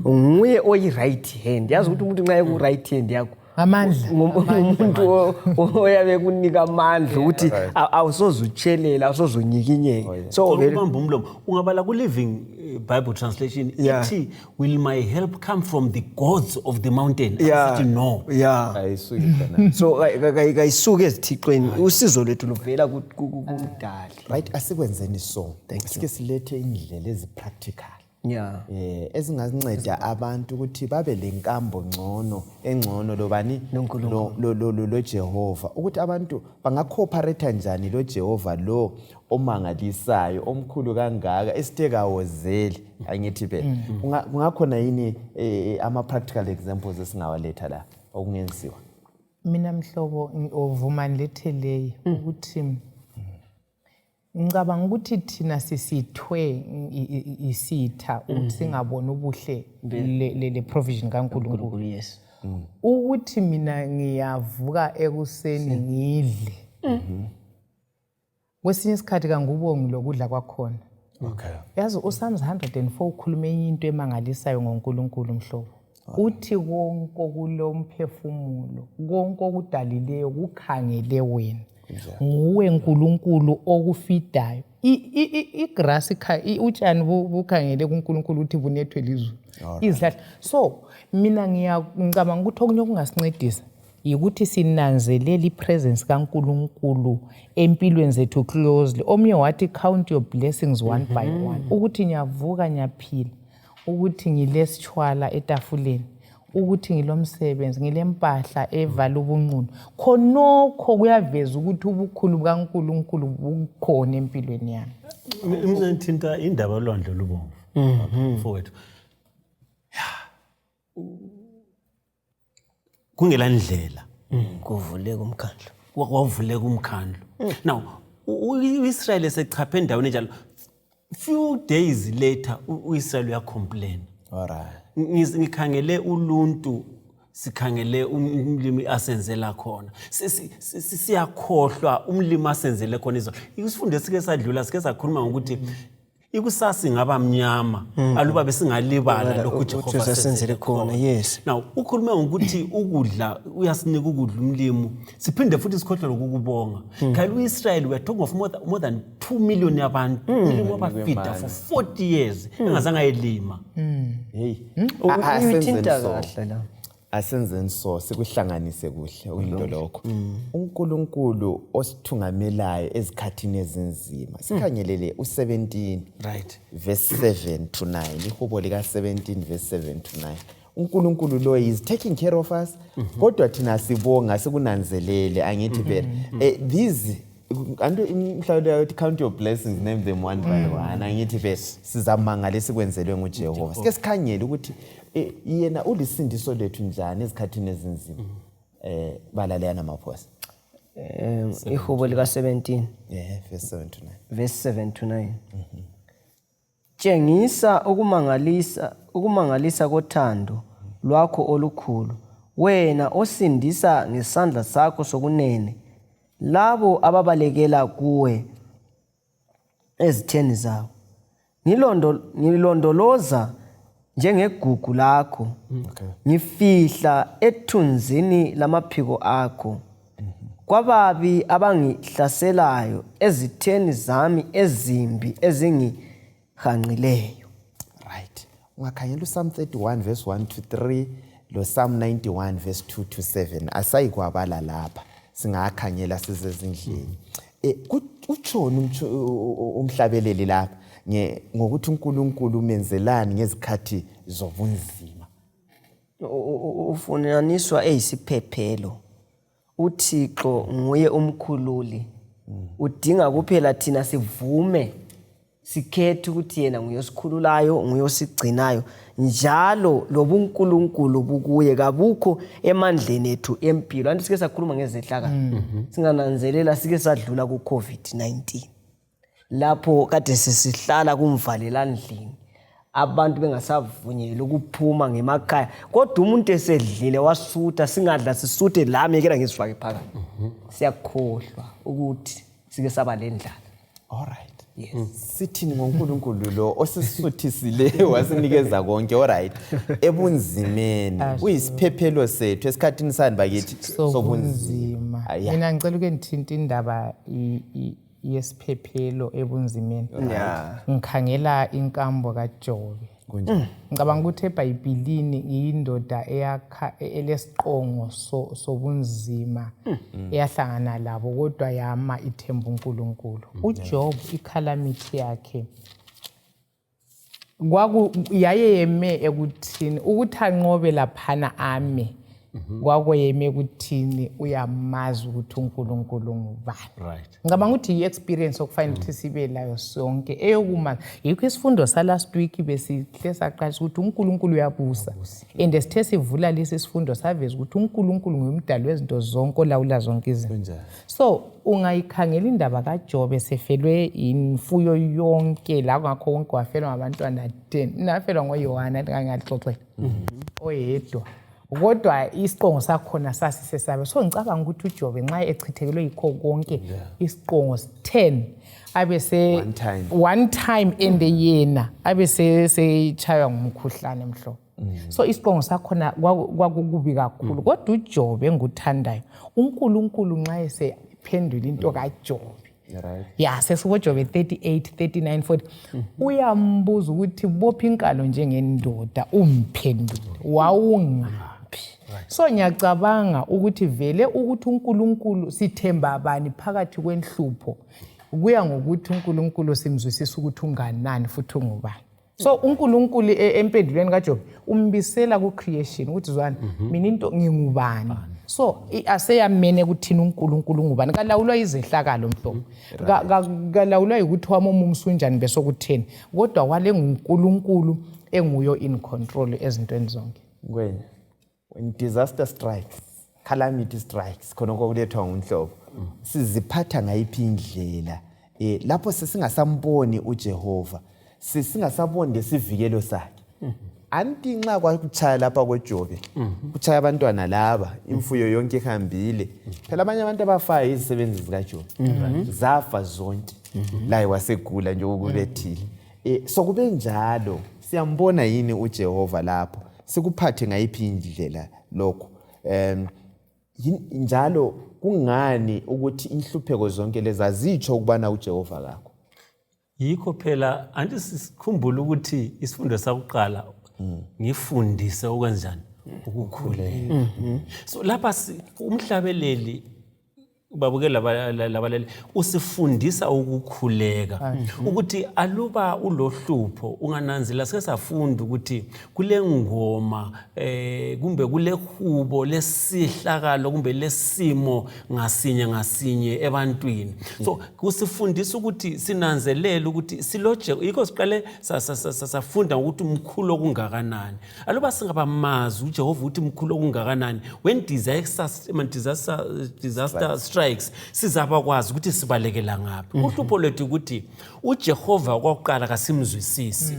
nguye oyi-right hand. Yazi ukuthi umuntu nxa eku-right hand yakho, Amandla. Ngumuntu oyabe kunika amandla ukuthi awusoze utshelela, awusoze unyikinyeke. So vele Ubamba umlomo, ungabala ku-Living Bible Translation, ithi, "Will my help come from the gods of the mountain?" Asithi no. Ayisuki khona. So kayisuki ezithixweni, usizo lwethu luvela kuMdali. Right, asikwenzeni so, sike silethe indlela ezipractical ezinganceda abantu ukuthi babe lenkambo ngcono, engcono lobani? NoNkulunkulu. Lo Jehova, ukuthi abantu bangacooperate njani lo Jehova lo omangalisayo, omkhulu kangaka, esithe kawozeli, angithi phela. Kungakhona yini ama practical examples esingawaletha la okungenziwa? Mina mhlobo, ovuma nilethe leyi, ukuthi ngicabanga ukuthi thina sisithwe isitha ukuthi singaboni ubuhle le provision kaNkulunkulu. Nkulunkulu, yes. Ukuthi mina ngiyavuka ekuseni ngidle, kwesinye isikhathi kangubongi lokudla kwakhona. Yazi, uPsalms 104 ukhuluma enye into emangalisayo ngoNkulunkulu, mhlobo. Uthi konke okulomphefumulo, konke okudalileyo kukhangele wena, nguwe Nkulunkulu okufeedayo. Igrass, utshani bukhangele kuNkulunkulu ukuthi bunethwe lizulu, izihlahla. So mina ngicabanga ukuthi okunye okungasincedisa yikuthi sinanzelele ipresence kaNkulunkulu empilweni zethu closely. Omunye wathi, "Count your blessings one by one." Ukuthi ngiyavuka ngiyaphila, ukuthi ngilesitshwala etafuleni, ukuthi ngilomsebenzi, ngilempahla evala ubunqunu, khonokho kuyaveza ukuthi ubukhulu bukaNkulunkulu bukhona empilweni yami. Mina ngithinta indaba yolwandle olubomvu, mfowethu. Ya, kungela ndlela. Kuvuleka umkhandlu. Wavuleka umkhandlu. Now uIsrael esechaphe endaweni enjalo, few days later uIsrael uyacomplain. Ngikhangele uluntu, sikhangele umlimi asenzela khona. Siyakhohlwa umlimi asenzele khona izolo. Isifundo esike sadlula sike sakhuluma ngokuthi ikusasa ingaba mnyama aluba besingalibala lokhu uJehova uJehova asenzele khona, yes. Now ukhulume ngokuthi ukudla uyasinika ukudla umlimi, siphinde futhi sikhohlwe lokukubonga. Khayela uIsrael, we are talking of more than 2 million yabantu, umlimi wabafida for 40 years engazange ayelima. Hey, Uyithinta asenzeni so. kahle la. Asenzeni so, sikuhlanganise kuhle into lokho. UNkulunkulu osithungamelayo ezikhathini ezinzima. Sikhangelele u17 verse 7 to 9, ihubo lika 17 verse 7 to 9. uNkulunkulu lo is taking care of us, kodwa thina sibonga sikunanzelele, angithi phela these anto imhlawulo yayo, count your blessings, name them one by one, angithi phela sizamangala esikwenzelwe nguJehova. Sike sikhangele ukuthi yena ulisindiso lethu njani ezikhathini ezinzima. Balaleyana maphosa. Ihubo lika 17. Yeah, verse 7 to 9. Verse 7 to 9. Tshengisa ukumangalisa kothando lwakho olukhulu, wena osindisa ngesandla sakho sokunene labo ababalekela kuwe ezitheni zabo. Ngilondoloza njengegugu lakho, ngifihla ethunzini lamaphiko akho kwababi abangihlaselayo, ezitheni zami ezimbi ezingihanqileyo. Right, ungakhangela uPsalm 31 verse 1 to 3 lo Psalm 91 verse 2 to 7, asayikwabala lapha, singakhangela sizezindlini. Utshoni umhlabeleli lapha ngokuthi uNkulunkulu umenzelani ngezikhathi zobunzima? Ufunyaniswa eyisiphephelo. UThixo nguye umkhululi. Udinga kuphela thina sivume, sikhethe ukuthi yena nguye osikhululayo, nguye osigcinayo, njalo lobuNkulunkulu bukuye, kabukho emandleni ethu empilo. Anti sike sakhuluma ngezehlakalo, singananzelela sike sadlula ku-COVID-19, lapho kade sesihlala kumvalelandlini, abantu bengasavunyelwa ukuphuma ngemakhaya, kodwa umuntu esedlile wasutha, singadla sisuthe, lami yekela ngizifake phakathi, siyakhohlwa ukuthi sike saba le ndlala. Alright. Sithini ngoNkulunkulu lo osisuthisile wasinikeza konke, alright, ebunzimeni? Uyisiphephelo sethu esikhathini sani bakithi? Sobunzima. Aya. Mina ngicela uke ngithinta indaba yesiphephelo ebunzimeni. Ngikhangela inkambo kaJobe. Kunjani? Ngicabanga ukuthi eBhayibhilini yindoda eyakha elesiqongo sobunzima eyahlangana labo, kodwa yama ithemba uNkulunkulu. UJob, icalamity yakhe kwaku yaye yeme ekuthini ukuthi anqobe laphana ame, kwakweyeme ekuthini uyamazi ukuthi uNkulunkulu ngubani. Ngicabanga ukuthi i-experience okufanele ukuthi sibe layo sonke eyokuma. Yikho isifundo sa-last week besihle saqalisa ukuthi uNkulunkulu uyabusa, and sithe sivula lesi sifundo saveza ukuthi uNkulunkulu ngumdali wezinto zonke, olawula zonke izinto. Kunjani? So ungayikhangela indaba kaJobe, sefelwe imfuyo yonke la, ngakho konke, wafelwa ngabantwana 10, nafelwa ngoYohana ngangalixoxela oyedwa, kodwa isiqongo sakhona sasisesabe. So ngicabanga ukuthi uJobe nxa echithekelwe yikho konke, isiqongo 10, abe se One time. One time, and yena abe sechaywa ngumkhuhlane mhlobo. So isiqongo sakhona kwakukubi kakhulu, kodwa uJobe enguthandayo uNkulunkulu nxa esephendula into kaJobe, ya, sesikuJobe 38 39 40, uyambuza ukuthi bopha inkalo njengendoda umphendule, wawungaphi? So ngiyacabanga ukuthi vele ukuthi uNkulunkulu sithemba bani phakathi kwenhlupho kuya ngokuthi uNkulunkulu simzwisisa ukuthi unganani futhi ungubani. So uNkulunkulu empendulweni kaJobe umbisela ku-creation ukuthi zwana mina into ngingubani. So aseyamene kuthini uNkulunkulu ungubani, kalawulwa izehlakalo mhlobo, kalawulwa yikuthi wami umusa unjani besokutheni, kodwa wale nguNkulunkulu enguyo in control ezintweni zonke. Ngwenya, when disaster strikes, calamity strikes, khona okulethwa ngumhlobo, siziphatha ngayiphi indlela lapho sesingasamboni uJehova, singasaboni lesivikelo sakhe? Anti nxa kwakutshaya lapha koJobe, kutshaya abantwana laba, imfuyo yonke ihambile. Phela abanye abantu abafayo izisebenzi zikaJobe zafa zonke, laye wasegula nje okubethile. So kube njalo, siyambona yini uJehova lapho? Sikuphathe ngayiphi indlela lokho? Njalo kungani ukuthi inhlupheko zonke lezi azitsho ukubana uJehova kakho? Yikho phela anti sikhumbule ukuthi isifundo sakuqala ngifundise okwenjani ukukhuleka. So lapha umhlabeleli babukela labalali usifundisa ukukhuleka, ukuthi aluba ulohlupho ungananzela, sike safunda ukuthi kule ngoma kumbe kule hubo lesihlakalo kumbe lesimo ngasinye ngasinye ebantwini. So kusifundisa ukuthi sinanzelele ukuthi siloje, yikho siqale safunda ngokuthi mkhulu okungakanani. Aluba singabamazi uJehova ukuthi mkhulu okungakanani, when disaster strikes, sizabakwazi ukuthi sibalekela ngaphi. Uhlupho lwethu ukuthi uJehova kwakuqala kasimzwisisi,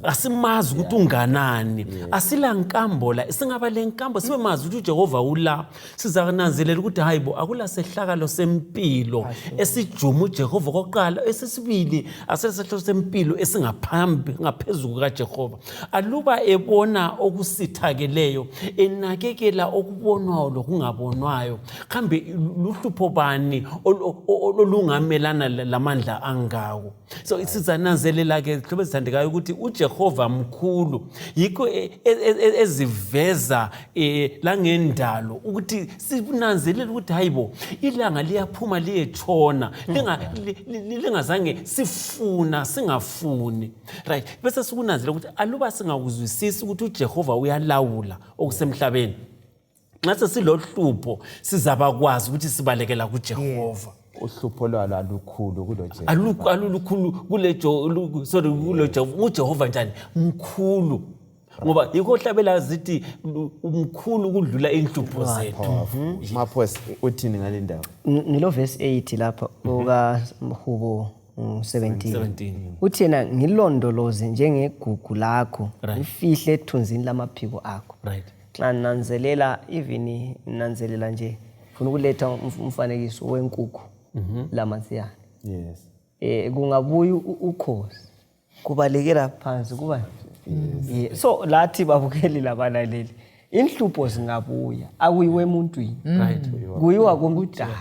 asimazi ukuthi unganani, asila nkambo la. Singaba le nkambo sibe mazi ukuthi uJehova ula, sizananzelela ukuthi hayi bo, akula sehlakalo sempilo esijuma uJehova kokuqala, esesibili asesehlakalo sempilo esingaphambi ngaphezulu kukaJehova. Aluba ebona okusithakeleyo, enakekela okubonwayo lokungabonwayo, kambe luhlupho bani olungamelana lamandla angako? So sizananzelela-ke, hlobo ezithandekayo, ukuthi uJehova mkhulu, yikho eziveza langendalo ukuthi sinanzelele ukuthi hayibo, ilanga liyaphuma liyetshona lingazange sifuna singafuni, right? Bese sikunanzelela ukuthi aluba singakuzwisisi ukuthi uJehova uyalawula okusemhlabeni, nxa sesilohlupho sizabakwazi ukuthi sibalekela kuJehova. Uhlupho lwalo alukhulu kulo Jehova. Alulukhulu kule sorry, kulo Jehova. UJehova njani? Mkhulu, ngoba yikho hlabela zithi umkhulu kudlula inhlupho zethu. Maphosi, uthini ngale ndawo? Ngilo verse 8 lapha okaHubo 17. 17. Uthi yena, ngilondoloze njengegugu lakho, ngifihle ethunzini lamaphiko akho. Nxa nanzelela, even nanzelela nje, funa ukuletha umfanekiso wenkukhu lamatsiyane. Kungabuya ukhozi, kubalekela phansi kuba. So lathi babukeli labalaleli, inhlupho zingabuya, akuyiwe emuntwini, kuyiwa kumdali.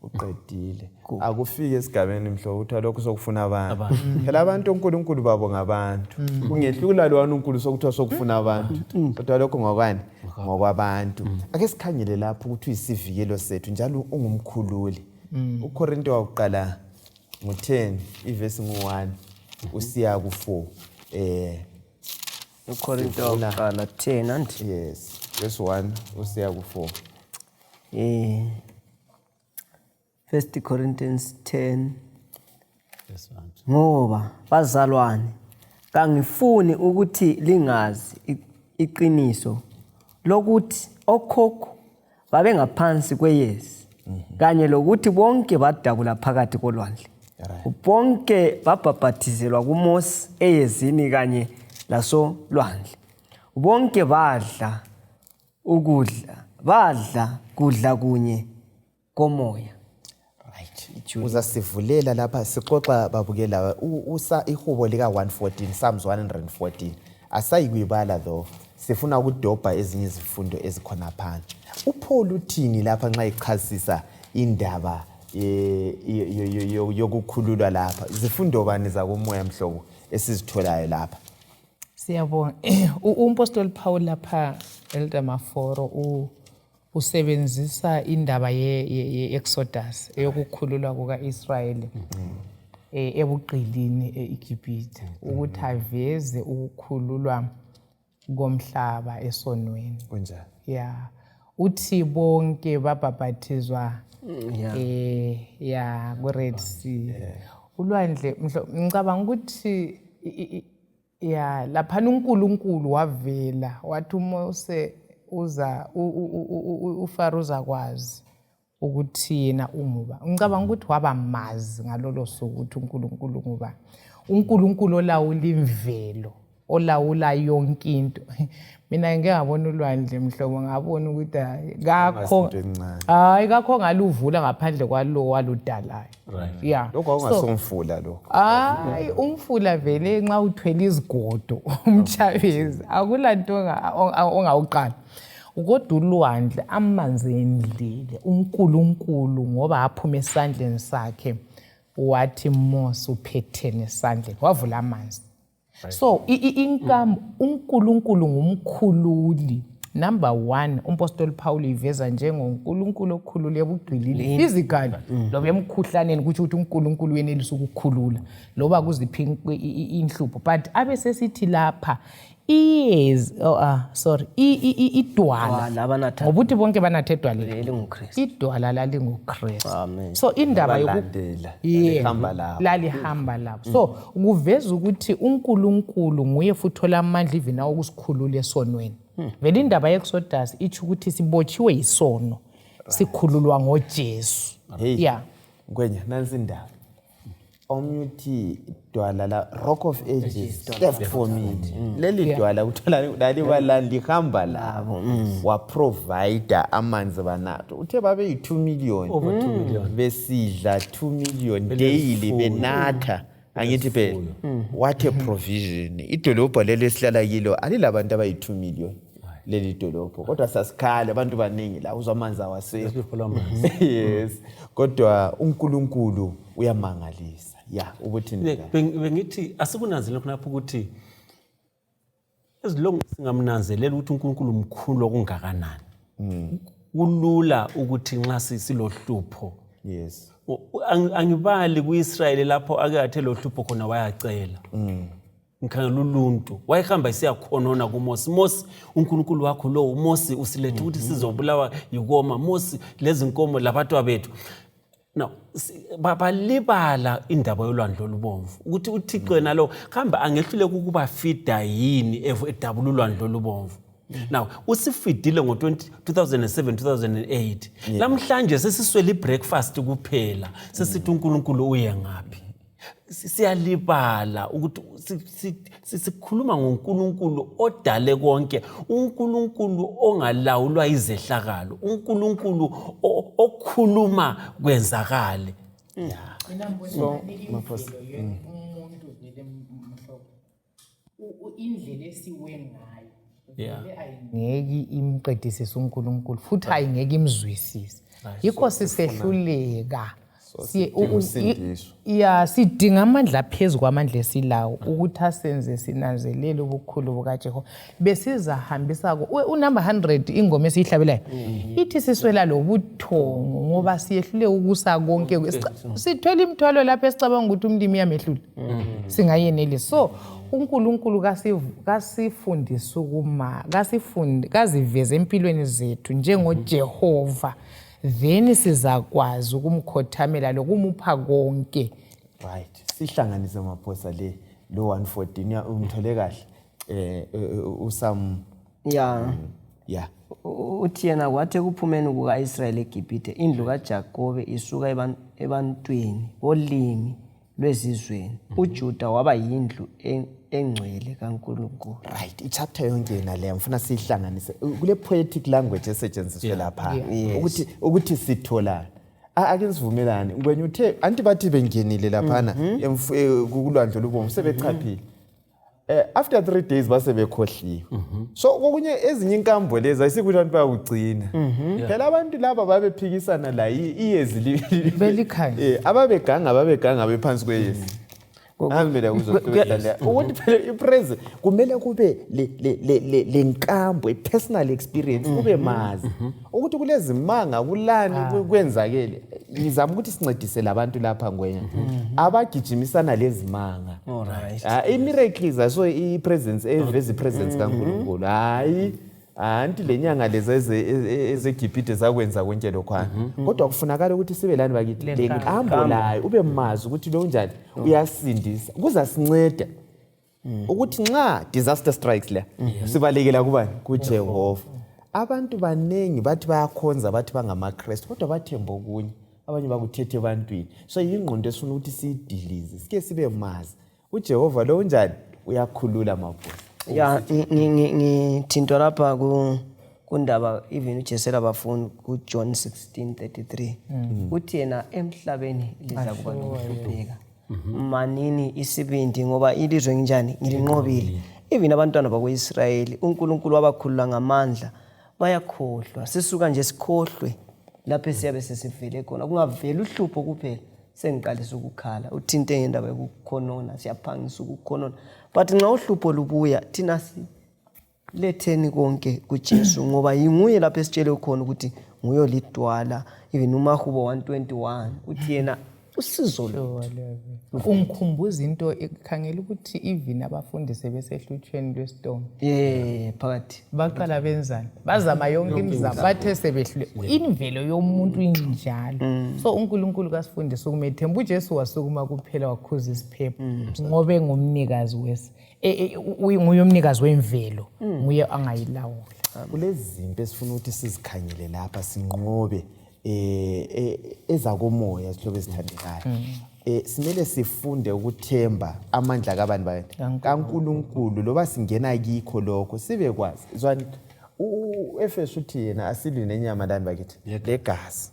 Uqedile, akufike esigabeni mhlobo kuthiwa lokhu sokufuna abantu. Phela abantu onkulunkulu babo ngabantu, kungehlula lwana unkulu sokuthiwa sokufuna abantu, kodwa lokho ngokwani? Ngokwabantu. Ake sikhangele lapho ukuthi uyisivikelo sethu njalo ungumkhululi. UKorinto wakuqala ngu-10, ivesi ngu-1 usiya ku-4. UKorinto wakuqala 10 anti? Yes, verse 1 usiya ku-4. First Corinthians 10. Ngoba bazalwane, kangifuni ukuthi lingazi iqiniso lokuthi okhokho babengaphansi kweyezi, kanye lokuthi bonke badabula phakathi kolwandle, bonke babhabhathizelwa kuMose eyezini kanye lasolwandle, bonke badla ukudla, badla kudla kunye komoya. Right, uzasivulela lapha sixoxa babukela usa ihubo lika 114, Psalms 114. Asayikuyibala though, sifuna ukudobha ezinye izifundo ezikhona phansi. UPaul uthini lapha nxa ichasisa indaba yokukhululwa lapha? Zifundo bani zakomoya mhlobo esizitholayo lapha? Siyabonga. Umpostoli Paul lapha, Elder Maforo, usebenzisa indaba ye-Exodus, eyokukhululwa kuka-Israyeli ebugqilini e-Egipite, ukuthi aveze ukukhululwa komhlaba esonweni. Kunjani? Ya, uthi bonke babhabhathizwa ya ku-Red Sea, ulwandle. Ngicabanga ukuthi ya laphana uNkulunkulu wavela wathi uMose uza uFaro uzakwazi ukuthi yena unguba. Ngicabanga ukuthi wabamazi ngalolo suku ukuthi uNkulunkulu nguba, uNkulunkulu olawula imvelo. Olawula yonke into. Mina ngike ngabona ulwandle mhlobo, ngabona ukuthi hayi kakho, Into encane. Hayi, kakho ngaluvula ngaphandle kwalo waludalayo. Yeah. Lokho kwakungasomfula lokho. Hayi, umfula vele nxa uthwele izigodo umtshabezi akulanto ongawuqala, kodwa ulwandle amanzi endlile uNkulunkulu ngoba aphuma esandleni sakhe. Wathi, "Mose, uphethene esandleni?" Wavula amanzi. So inkambo, uNkulunkulu ngumkhululi number 1. Umpostoli Paul iveza njengoNkulunkulu okhulule ebugqilini physically loba emkhuhlaneni, kutsho ukuthi uNkulunkulu uyenelisa ukukhulula loba kuziphi inhlupho. But abe sesithi lapha iyezi, oh, ah, sorry, idwala Dwala abanatha ngoba uthi bonke banathe edwaleni elinguKristu. Idwala lalinguKristu. Amen. So indaba Balandela, Yeah. lalihamba labo. Lalihamba labo. So kuveza ukuthi uNkulunkulu nguye futhi olamandla even awokusikhulula esonweni. Vele indaba ye-Exodus itsho ukuthi sibotshiwe yisono, sikhululwa ngoJesu. Hey. Yeah. Ngwenya, nansi indaba. Omnye uthi dwala la, Rock of Ages cleft for me. Leli dwala kuthiwa lalibalani lihamba labo. Waprovide amanzi banatho. Uthe babe yi-2 million. Over 2 million. Besidla 2 million daily benatha. Angithi phela. What a provision. Idolobho leli esihlala kilo alilabantu abayi-2 million. Leli dolobho. Kodwa sasikhala abantu baningi la, uzwa amanzi awasekho. Uhlupho lwamanzi. Yes, kodwa uNkulunkulu uyamangalisa ya ukuthi Bengithi asikunanzelele khonapho ukuthi as long singamnanzelela ukuthi uNkulunkulu mkhulu okungakanani, kulula ukuthi nxa silohlupho angibali kuIsrayeli lapho ake athe lo hlupho khona wayacela. Ngikhangela uluntu wayehamba isiyakhonona kuMosi. "Mosi, uNkulunkulu wakho lo, uMosi, usilethe ukuthi sizobulawa yikoma, Mosi, lezi nkomo labatwa bethu." Now balibala indaba yolwandle olubomvu, ukuthi uThixo yena lo kambe angehluleka ukubafida yini edabula ulwandle olubomvu. Now usifidile ngo-2007 2008, namhlanje sesiswele i-breakfast kuphela, sesithi uNkulunkulu uye ngaphi? Siyalibala ukuthi sikhuluma ngoNkulunkulu odale konke, uNkulunkulu ongalawulwa izehlakalo, uNkulunkulu okhuluma kwenzakale. So Maphosa, Umuntu vele mhlobo indlela esiwe ngayo ayingeke imqedisise uNkulunkulu futhi ayingeke imzwisise, yikho sisehluleka. Sidinga usindiso. Ya, sidinga amandla phezu kwamandla esilawo ukuthi asenze sinanzelele ubukhulu bukaJehova. Besizahambisa unumber 100, ingoma esiyihlabelayo ithi siswela lobuthongo ngoba siyehluleka ukusa konke. Sithwele imithwalo lapho esicabanga ukuthi umlimi uyamehlula, singayenelisi. So uNkulunkulu kasifundise ukuma, kasifundi kaziveze empilweni zethu njengoJehova, then sizakwazi ukumkhothamela lokumupha konke. Right, sihlanganise Maphosa le lo 114 ya umthole kahle usam ya. Uthi yena kwathi ekuphumeni kuka-Israyeli eGibhithe, indlu kaJakobe isuka ebantwini bolimi lwezizweni, uJuda waba yindlu engcwele kaNkulunkulu. Right, i-chapter yonke yena leyo ngifuna siyihlanganise kule poetic language esetshenziswe lapha ukuthi sitholana. Ake sivumelane, Ngwenye, uthe anti bathi bengenile laphana kulwandle olubomvu sebechaphile, after 3 days base bekhohliwe. So kokunye ezinye inkambo lezi ayisikuthi abantu bayakugcina phela. Abantu laba babephikisana la iyezi Belikhanya. Ababeganga bephansi kweyezi. Hambela kuzohlala ukuthi phela ipresence kumele kube le nkambo, i-personal experience, kube mazi ukuthi kulezimanga kulani kwenzakele. Ngizama ukuthi sincedise labantu lapha, Ngwenya, abagijimisana lezimanga. Ah, i-miracles aso i-presence eveza i-presence kaNkulunkulu. Hayi, anti le nyanga lezi ezeGibhithe zakwenza konke lokhwana, kodwa kufunakala ukuthi sibe lani bakithi le nkambo layo, ube mazi ukuthi lo njani uyasindisa. Kuzasinceda ukuthi nxa disaster strikes la sibalekela kubani? KuJehova. Abantu baningi bathi bayakhonza, bathi bangamaKristu, kodwa bathemba okunye, abanye bakuthethe ebantwini. So yingqondo esifuna ukuthi siyidilize, sike sibe mazi uJehova lo unjani. Uyakhulula mabhuti. Ya, ngithintwa lapha kundaba even uJesu elabafundi kuJohn 16:33, uthi yena emhlabeni liza kuba nokuhlupheka, manini isibindi ngoba ilizwe nginjani ngilinqobile. Even abantwana bakwa-Israyeli uNkulunkulu wabakhulula ngamandla, bayakhohlwa, sisuka nje sikhohlwe lapho esiyabe sesivele khona, kungaveli uhlupho kuphela sengiqalisa ukukhala. Uthinte ngendaba yokukhonona, siyaphangisa ukukhonona, but nxa uhlupho lubuya thina siletheni konke kuJesu, ngoba yinguye lapho esitshele khona ukuthi nguye olidwala. Even uMahubo 121 uthi yena usizo lwethu. Ungikhumbuza into, khangela ukuthi even abafundi sebesehlutshweni lwestorm, ye phakathi baqala benzani? Bazama yonke imizamo, bathe sebehlule. Imvelo yomuntu injalo. So uNkulunkulu kasifundise ukumethemba. UJesu wasukuma kuphela wakhuza isiphepho, ngoba engumnikazi wesi nguye umnikazi wemvelo, nguye angayilawula. Kulezi zinto esifuna ukuthi sizikhangele lapha, sinqobe ezakomoya, zihlobo ezithandekayo. Simele sifunde ukuthemba amandla kabani bani? KaNkulunkulu. Loba singena kikho lokho, sibe kwazi zwani u-Efesu uthi yena asilwi nenyama lani bakithi legazi.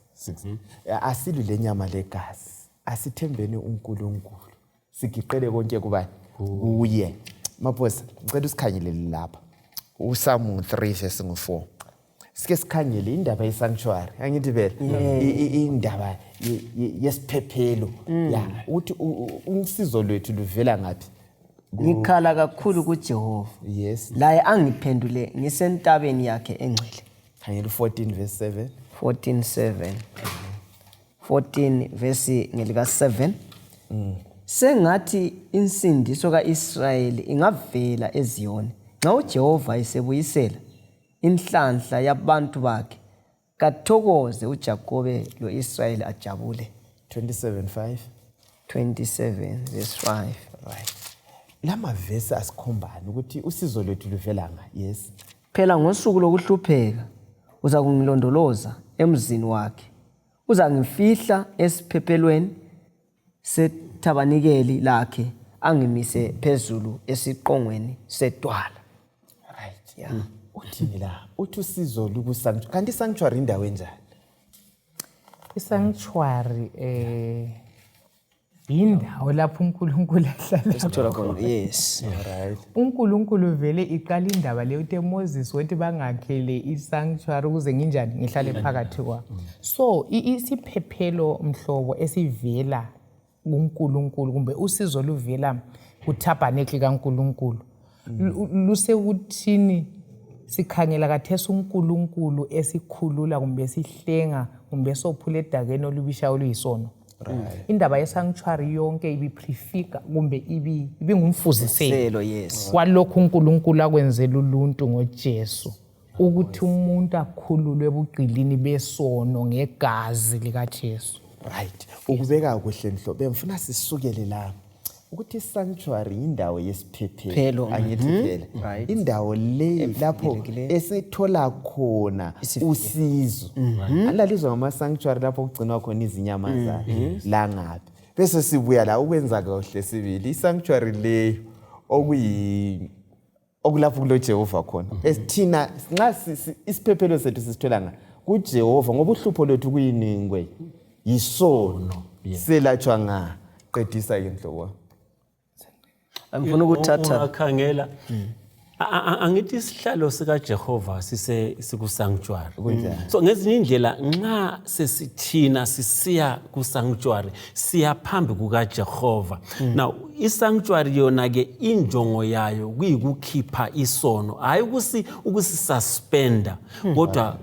Asilwi lenyama legazi, asithembeni uNkulunkulu, sigiqele konke kubani? Kuye. Maphosa, ngicela usikhangelele lapha uSamu 3 verse 4, sike sikhangele indaba ye-sanctuary. Angithi vele indaba yesiphephelo ya ukuthi usizo lwethu luvela ngaphi? Ngikhala kakhulu kuJehova, laye angiphendule ngisentabeni yakhe engcwele. Khangela u-14 verse 7. 14 7, 14 verse ngelika 7: Sengathi insindiso kaIsrayeli ingavela eZiyoni. Nxa uJehova esebuyisela inhlanhla yabantu bakhe, kathokoze uJakobe loIsrayeli ajabule. 27 5. 27 verse 5. Right, lamavesi asikhombani ukuthi usizo lwethu luvela nga? Yes. Phela ngosuku lokuhlupheka uza kungilondoloza emzini wakhe, uzangifihla esiphephelweni sethabanikeli lakhe, angimise phezulu esiqongweni sedwala. Right, yeah. Uthini la? Uthi usizo luku-sanctuary. Kanti i-sanctuary indawo enjani? I-sanctuary yindawo lapho uNkulunkulu ahlala. Esithola khona, yes. UNkulunkulu vele iqala indaba leyo uthi Moses wethi bangakhele i-sanctuary ukuze nginjani ngihlale phakathi kwabo. So isiphephelo mhlobo esivela kuNkulunkulu kumbe usizo luvela kuthabhanekli kaNkulunkulu lusekuthini sikhangela kathesi uNkulunkulu esikhulula kumbe esihlenga kumbe esophula edakeni olubisha oluyisono. Indaba ye-sanctuary yonke ibiprefigure kumbe ibingumfuziselo Selo, yes. Kwalokhu uNkulunkulu akwenzela uluntu ngoJesu, ukuthi umuntu akhululwe ebugqilini besono ngegazi likaJesu. Right, ukubeka kuhle nhlo. Bengifuna sisukele la ukuthi i-sanctuary yindawo yesiphephelo. Phelo, Angithi phela indawo le lapho Evikelekile. esithola khona Isivikelo. usizo. Alalizwa ngama-sanctuary lapho kugcinwa khona izinyamazana la ngaphi. Bese sibuya la ukwenza kahle sibili i-sanctuary leyo okuyi okulapho kulo Jehova khona, esithina nxa isiphephelo sethu sisithola nga kuJehova, ngoba uhlupho lwethu kuyiningwe yisono, selatshwa nga. Qedisa ke nhlobo. Angifuna ukuthatha. Ungakhangela, angithi isihlalo sikaJehova sise siku-sanctuary. Kunjalo. So ngezinye indlela nxa sesithina sisiya ku-sanctuary, siya phambi kukaJehova. Now i-sanctuary yona ke injongo yayo kuyikukhipha isono, hayi ukusisuspenda, kodwa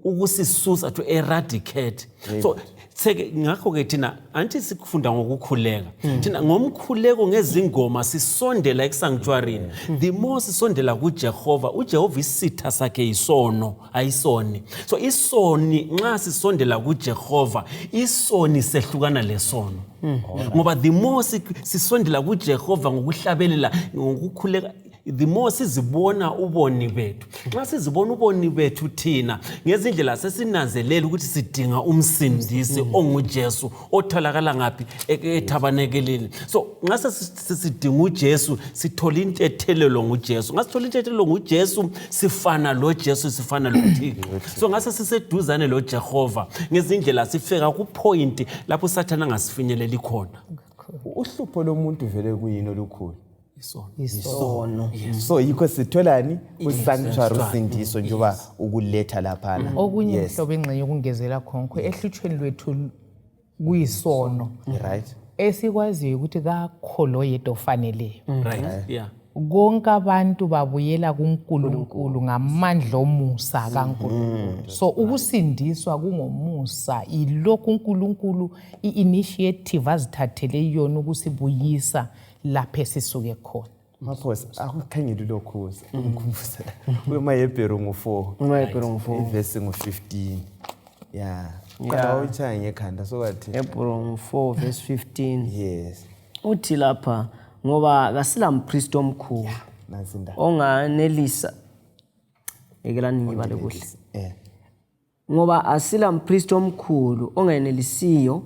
ukusisusa, to eradicate. So seke ngakho-ke thina anti sikufunda ngokukhuleka, thina ngomkhuleko, ngezingoma sisondela ekusanctuarini. The more sisondela kuJehova, uJehova isitha sakhe yisono, ayisoni. So isoni, nxa sisondela kuJehova, isoni sehlukana lesono, ngoba the more sisondela kuJehova ngokuhlabelela, ngokukhuleka. The more sizibona uboni bethu, nxa sizibona uboni bethu thina ngezindlela sesinanzelela ukuthi sidinga umsindisi onguJesu otholakala ngaphi ethabanekeleni. So nxa sesidinga uJesu sithola intethelelo nguJesu. Nxa sithola intethelelo nguJesu sifana loJesu, sifana loThixo. So ngase siseduzane loJehova ngezindlela sifika kupoint lapho uSathane angasifinyeleli khona. Uhlupho lomuntu vele kuyini olukhulu? Isono. Isono. So yikho sitholani usanctuary, usindiso, njengoba ukuletha laphana. Okunye mhlobo engxenye ukungezela khonke ehlutshweni lwethu kuyisono. Esikwaziyo ukuthi kakho lo yedwa ofaneleyo. Right. Yeah. Konke abantu babuyela kuNkulunkulu ngamandla omusa kaNkulunkulu. So ukusindiswa kungomusa, ilokhu uNkulunkulu i-initiative azithathele yona ukusibuyisa lapho esisuke khona. Maphosa akukhangeli lokhu ngikhumbuza kumaHebheru ngu-4. UmaHebheru ngu-4. Ivesi ngu-15. Ya, qala utshaya ngekhanda sokathi. Hebheru ngu-4 verse 15. Yes. Uthi lapha ngoba kasilampristi omkhulu Nansi indaba. Onganelisa, yekelani ngibale kuhle. Ngoba asilampristi omkhulu ongenelisiyo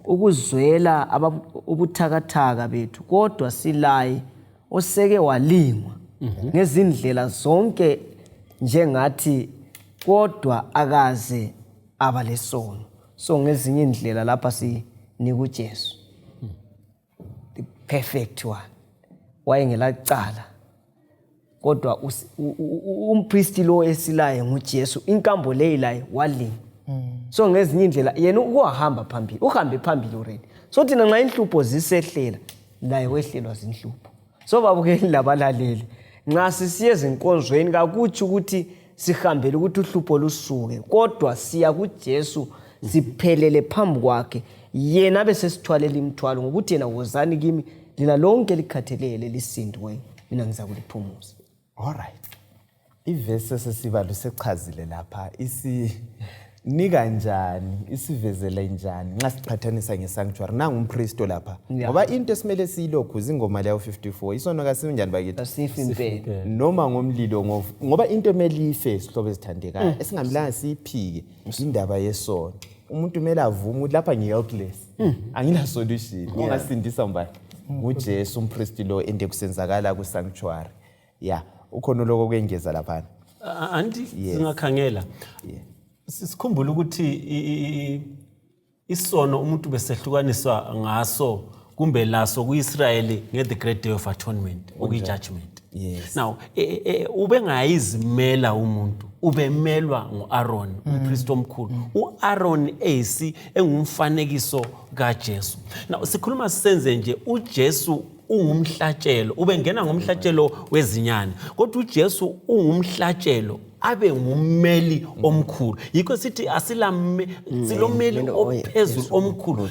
ukuzwela ubuthakathaka bethu, kodwa silaye oseke walingwa ngezindlela zonke njengathi, kodwa akaze aba lesono. So ngezinye indlela lapha sinika uJesu, the perfect one, wayengelacala, kodwa umpristi lo esilaye nguJesu, inkambo leyi laye walingwa. So ngezinye indlela yena ukuhamba phambili, uhambe phambili already. So thina nxa inhlupho zisehlela, laye wehlelwa zinhlupho. So babukeli labalaleli, nxa sisiye ezinkonzweni kakutsho ukuthi sihambele ukuthi uhlupho lusuke, kodwa siya kuJesu siphelele phambi kwakhe, yena abe sesithwalela imithwalo, ngokuthi yena, wozani kimi lina lonke likhathelele lisindiweyo, mina ngizakuliphumuza. Alright, ivesi esesibalo sechazile lapha isinika njani, isivezele njani nxa siqhathanisa ngesanctuary nangu umpristo lapha? Ngoba into esimele siyilokhu zingoma leyo 54, isono kasinjani bakithi? Asifi impela. Noma ngomlilo, ngoba into emele ife, sihlobo ezithandekayo, esingamelanga siyiphike, indaba yesono. Umuntu kumele avume ukuthi lapha ngi-helpless, angila solution. Ongasindisa ngubani? NguJesu, umpristi lo ende kusenzakala ku-sanctuary. Ya, ukhona lokho kwengeza laphana? Anti singakhangela, sikhumbule ukuthi isono umuntu besehlukaniswa ngaso kumbe laso kuIsrayeli nge-the great day of atonement, okuyi-judgment. Now ubengayizimela umuntu, ubemelwa ngu-Aaron, umpristi omkhulu. U-Aaron eyisi engumfanekiso kaJesu. Now sikhuluma sisenze nje, uJesu ungumhlatshelo, ubengena ngomhlatshelo wezinyane, kodwa uJesu ungumhlatshelo abe ngummeli omkhulu. Yikho sithi asila silomeli ophezulu omkhulu.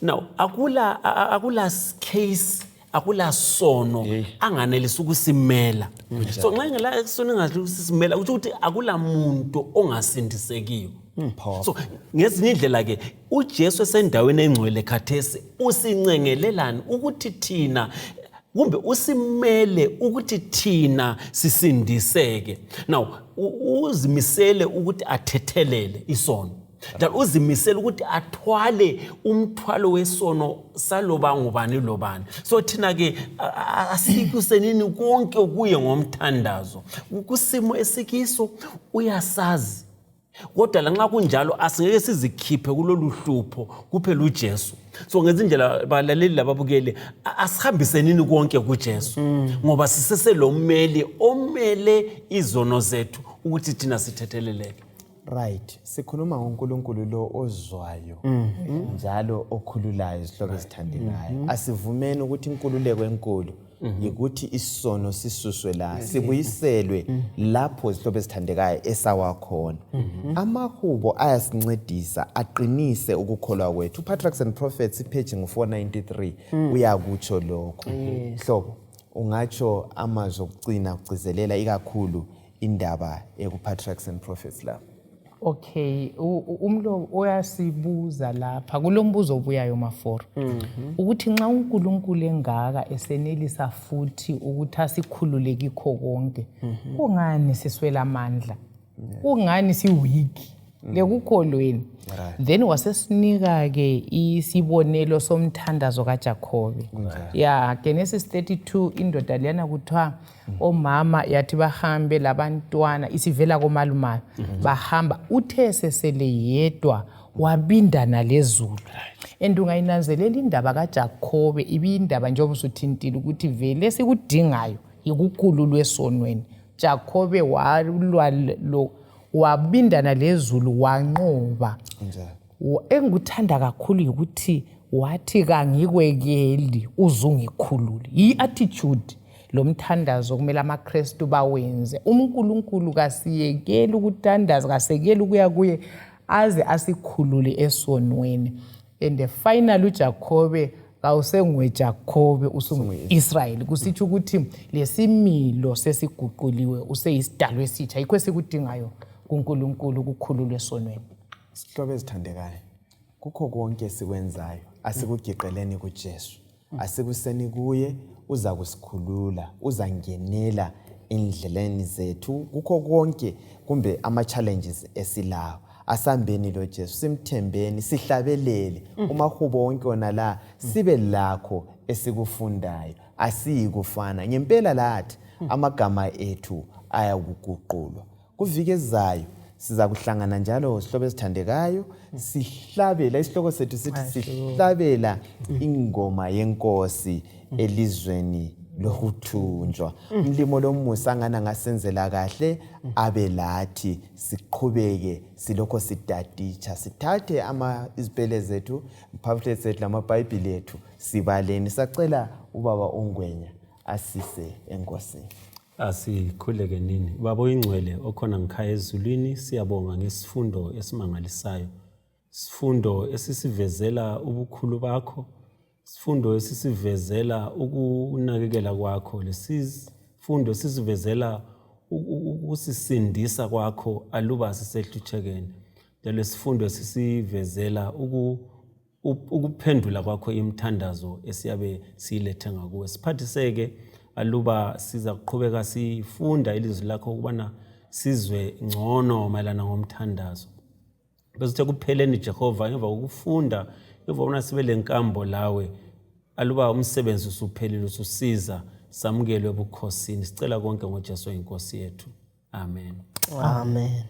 Now akula case, akula sono anganelisi ukusimela. So nxa ingela sono enganelisi ukusimela, kusho ukuthi akula muntu ongasindisekiyo. So ngezinye indlela ke uJesu esendaweni engcwele khathesi usincengelelani ukuthi thina, kumbe usimele ukuthi thina sisindiseke. Now uzimisele ukuthi athethelele isono, njalo uzimisele ukuthi athwale umthwalo wesono saloba ngubani lobani. So thina ke asikusenini konke kuye ngomthandazo. Kusimo esikiso uyasazi, kodwa lanxa kunjalo asingeke sizikhiphe kulolu hlupho, kuphela uJesu. So ngezindlela balaleli lababukeli, asihambisenini konke kuJesu, ngoba siseselomeli omele izono zethu ukuthi thina sithetheleleke. Right, sikhuluma ngoNkulunkulu lo ozwayo njalo okhululayo, izihlobo ezithandekayo. Asivumeni ukuthi inkululeko enkulu yikuthi isono sisuswe la, sibuyiselwe lapho, izihlobo ezithandekayo, esawakhona. Amahubo ayasincedisa aqinise ukukholwa kwethu. Patriarchs and Prophets, ipage ngu-493, uyakutsho lokho. Hlobo, ungatsho amazwi okugcina kugcizelela ikakhulu indaba eku-Patriarchs and Prophets la? Okay, umlo uyasibuza lapha kulombuzo obuyayo Maforo. Ukuthi nxa uNkulunkulu engaka esenelisa futhi ukuthi asikhulule kikho konke. Kungani siswela amandla? Kungani si-weak? Lekukholweni. Then wasesinika ke isibonelo somthandazo kaJakobe. Yeah, Genesis 32 indoda leyana kuthiwa omama yathi bahambe labantwana isivela komalumayo bahamba uthe sesele yedwa wabindana lezulu. And ungayinanzelela indaba kaJakobe ibiyindaba njengoba usuthintile ukuthi vele sikudingayo yikukhululwa esonweni. Jakobe walwa lo wabindana lezulu wanqoba. Engikuthanda kakhulu yikuthi wathi kangikwekeli uzungikhulule. Yi-attitude lomthandazo kumele amaKrestu bawenze. UNkulunkulu kasiyekeli ukuthandaza, kasekeli ukuya kuye aze asikhulule esonweni. And finally uJakobe kawusenguwe Jakobe, usungu-Israyeli. Kusitsho ukuthi lesimilo sesiguquliwe, useyisidalwa esitsha. Yikho esikudingayo kuNkulunkulu, ukukhululwa esonweni. Sihlobo ezithandekayo, kukho konke esikwenzayo asikugiqeleni kuJesu, asikuseni kuye, uza kusikhulula, uzangenela endleleni zethu kukho konke kumbe ama-challenges esilawo. Asambeni lo Jesu, simthembeni, sihlabelele umahubo wonke wona la, sibe lakho esikufundayo. Asiyikufana ngempela lathi, amagama ethu ayakuguqulwa. Kuviki ezayo siza kuhlangana njalo, sihlobo ezithandekayo, sihlabela isihloko sethu sithi sihlabela ingoma yenkosi elizweni lokuthunjwa. Umlimo lomusa angana ngasenzela kahle abe lathi, siqhubeke silokho sitatitsha, sithathe ama izipele zethu, pamphlets zethu lamabhayibhili ethu, sibaleni. Sacela ubaba uNgwenya asise enkosini. Asikhuleke nini. Baba oyingcwele okhona ngikhaya ezulwini, siyabonga ngesifundo esimangalisayo. Sifundo esisivezela ubukhulu bakho, sifundo esisivezela ukunakekela kwakho, lesifundo esisivezela ukusisindisa kwakho aluba sisehluthekeni. Njalo sifundo esisivezela ukuphendula kwakho imithandazo esiyabe siyilethe ngakuwe. Siphathiseke aluba siza kuqhubeka sifunda ilizwi lakho ukubana sizwe ngcono mayelana ngomthandazo. Bese kupheleni Jehova, emva kokufunda, emva kokubana sibe lenkambo lawe, aluba umsebenzi usuphelile ususiza samukelwe ebukhosini. Sicela konke ngoJesu inkosi yethu. Amen. Amen.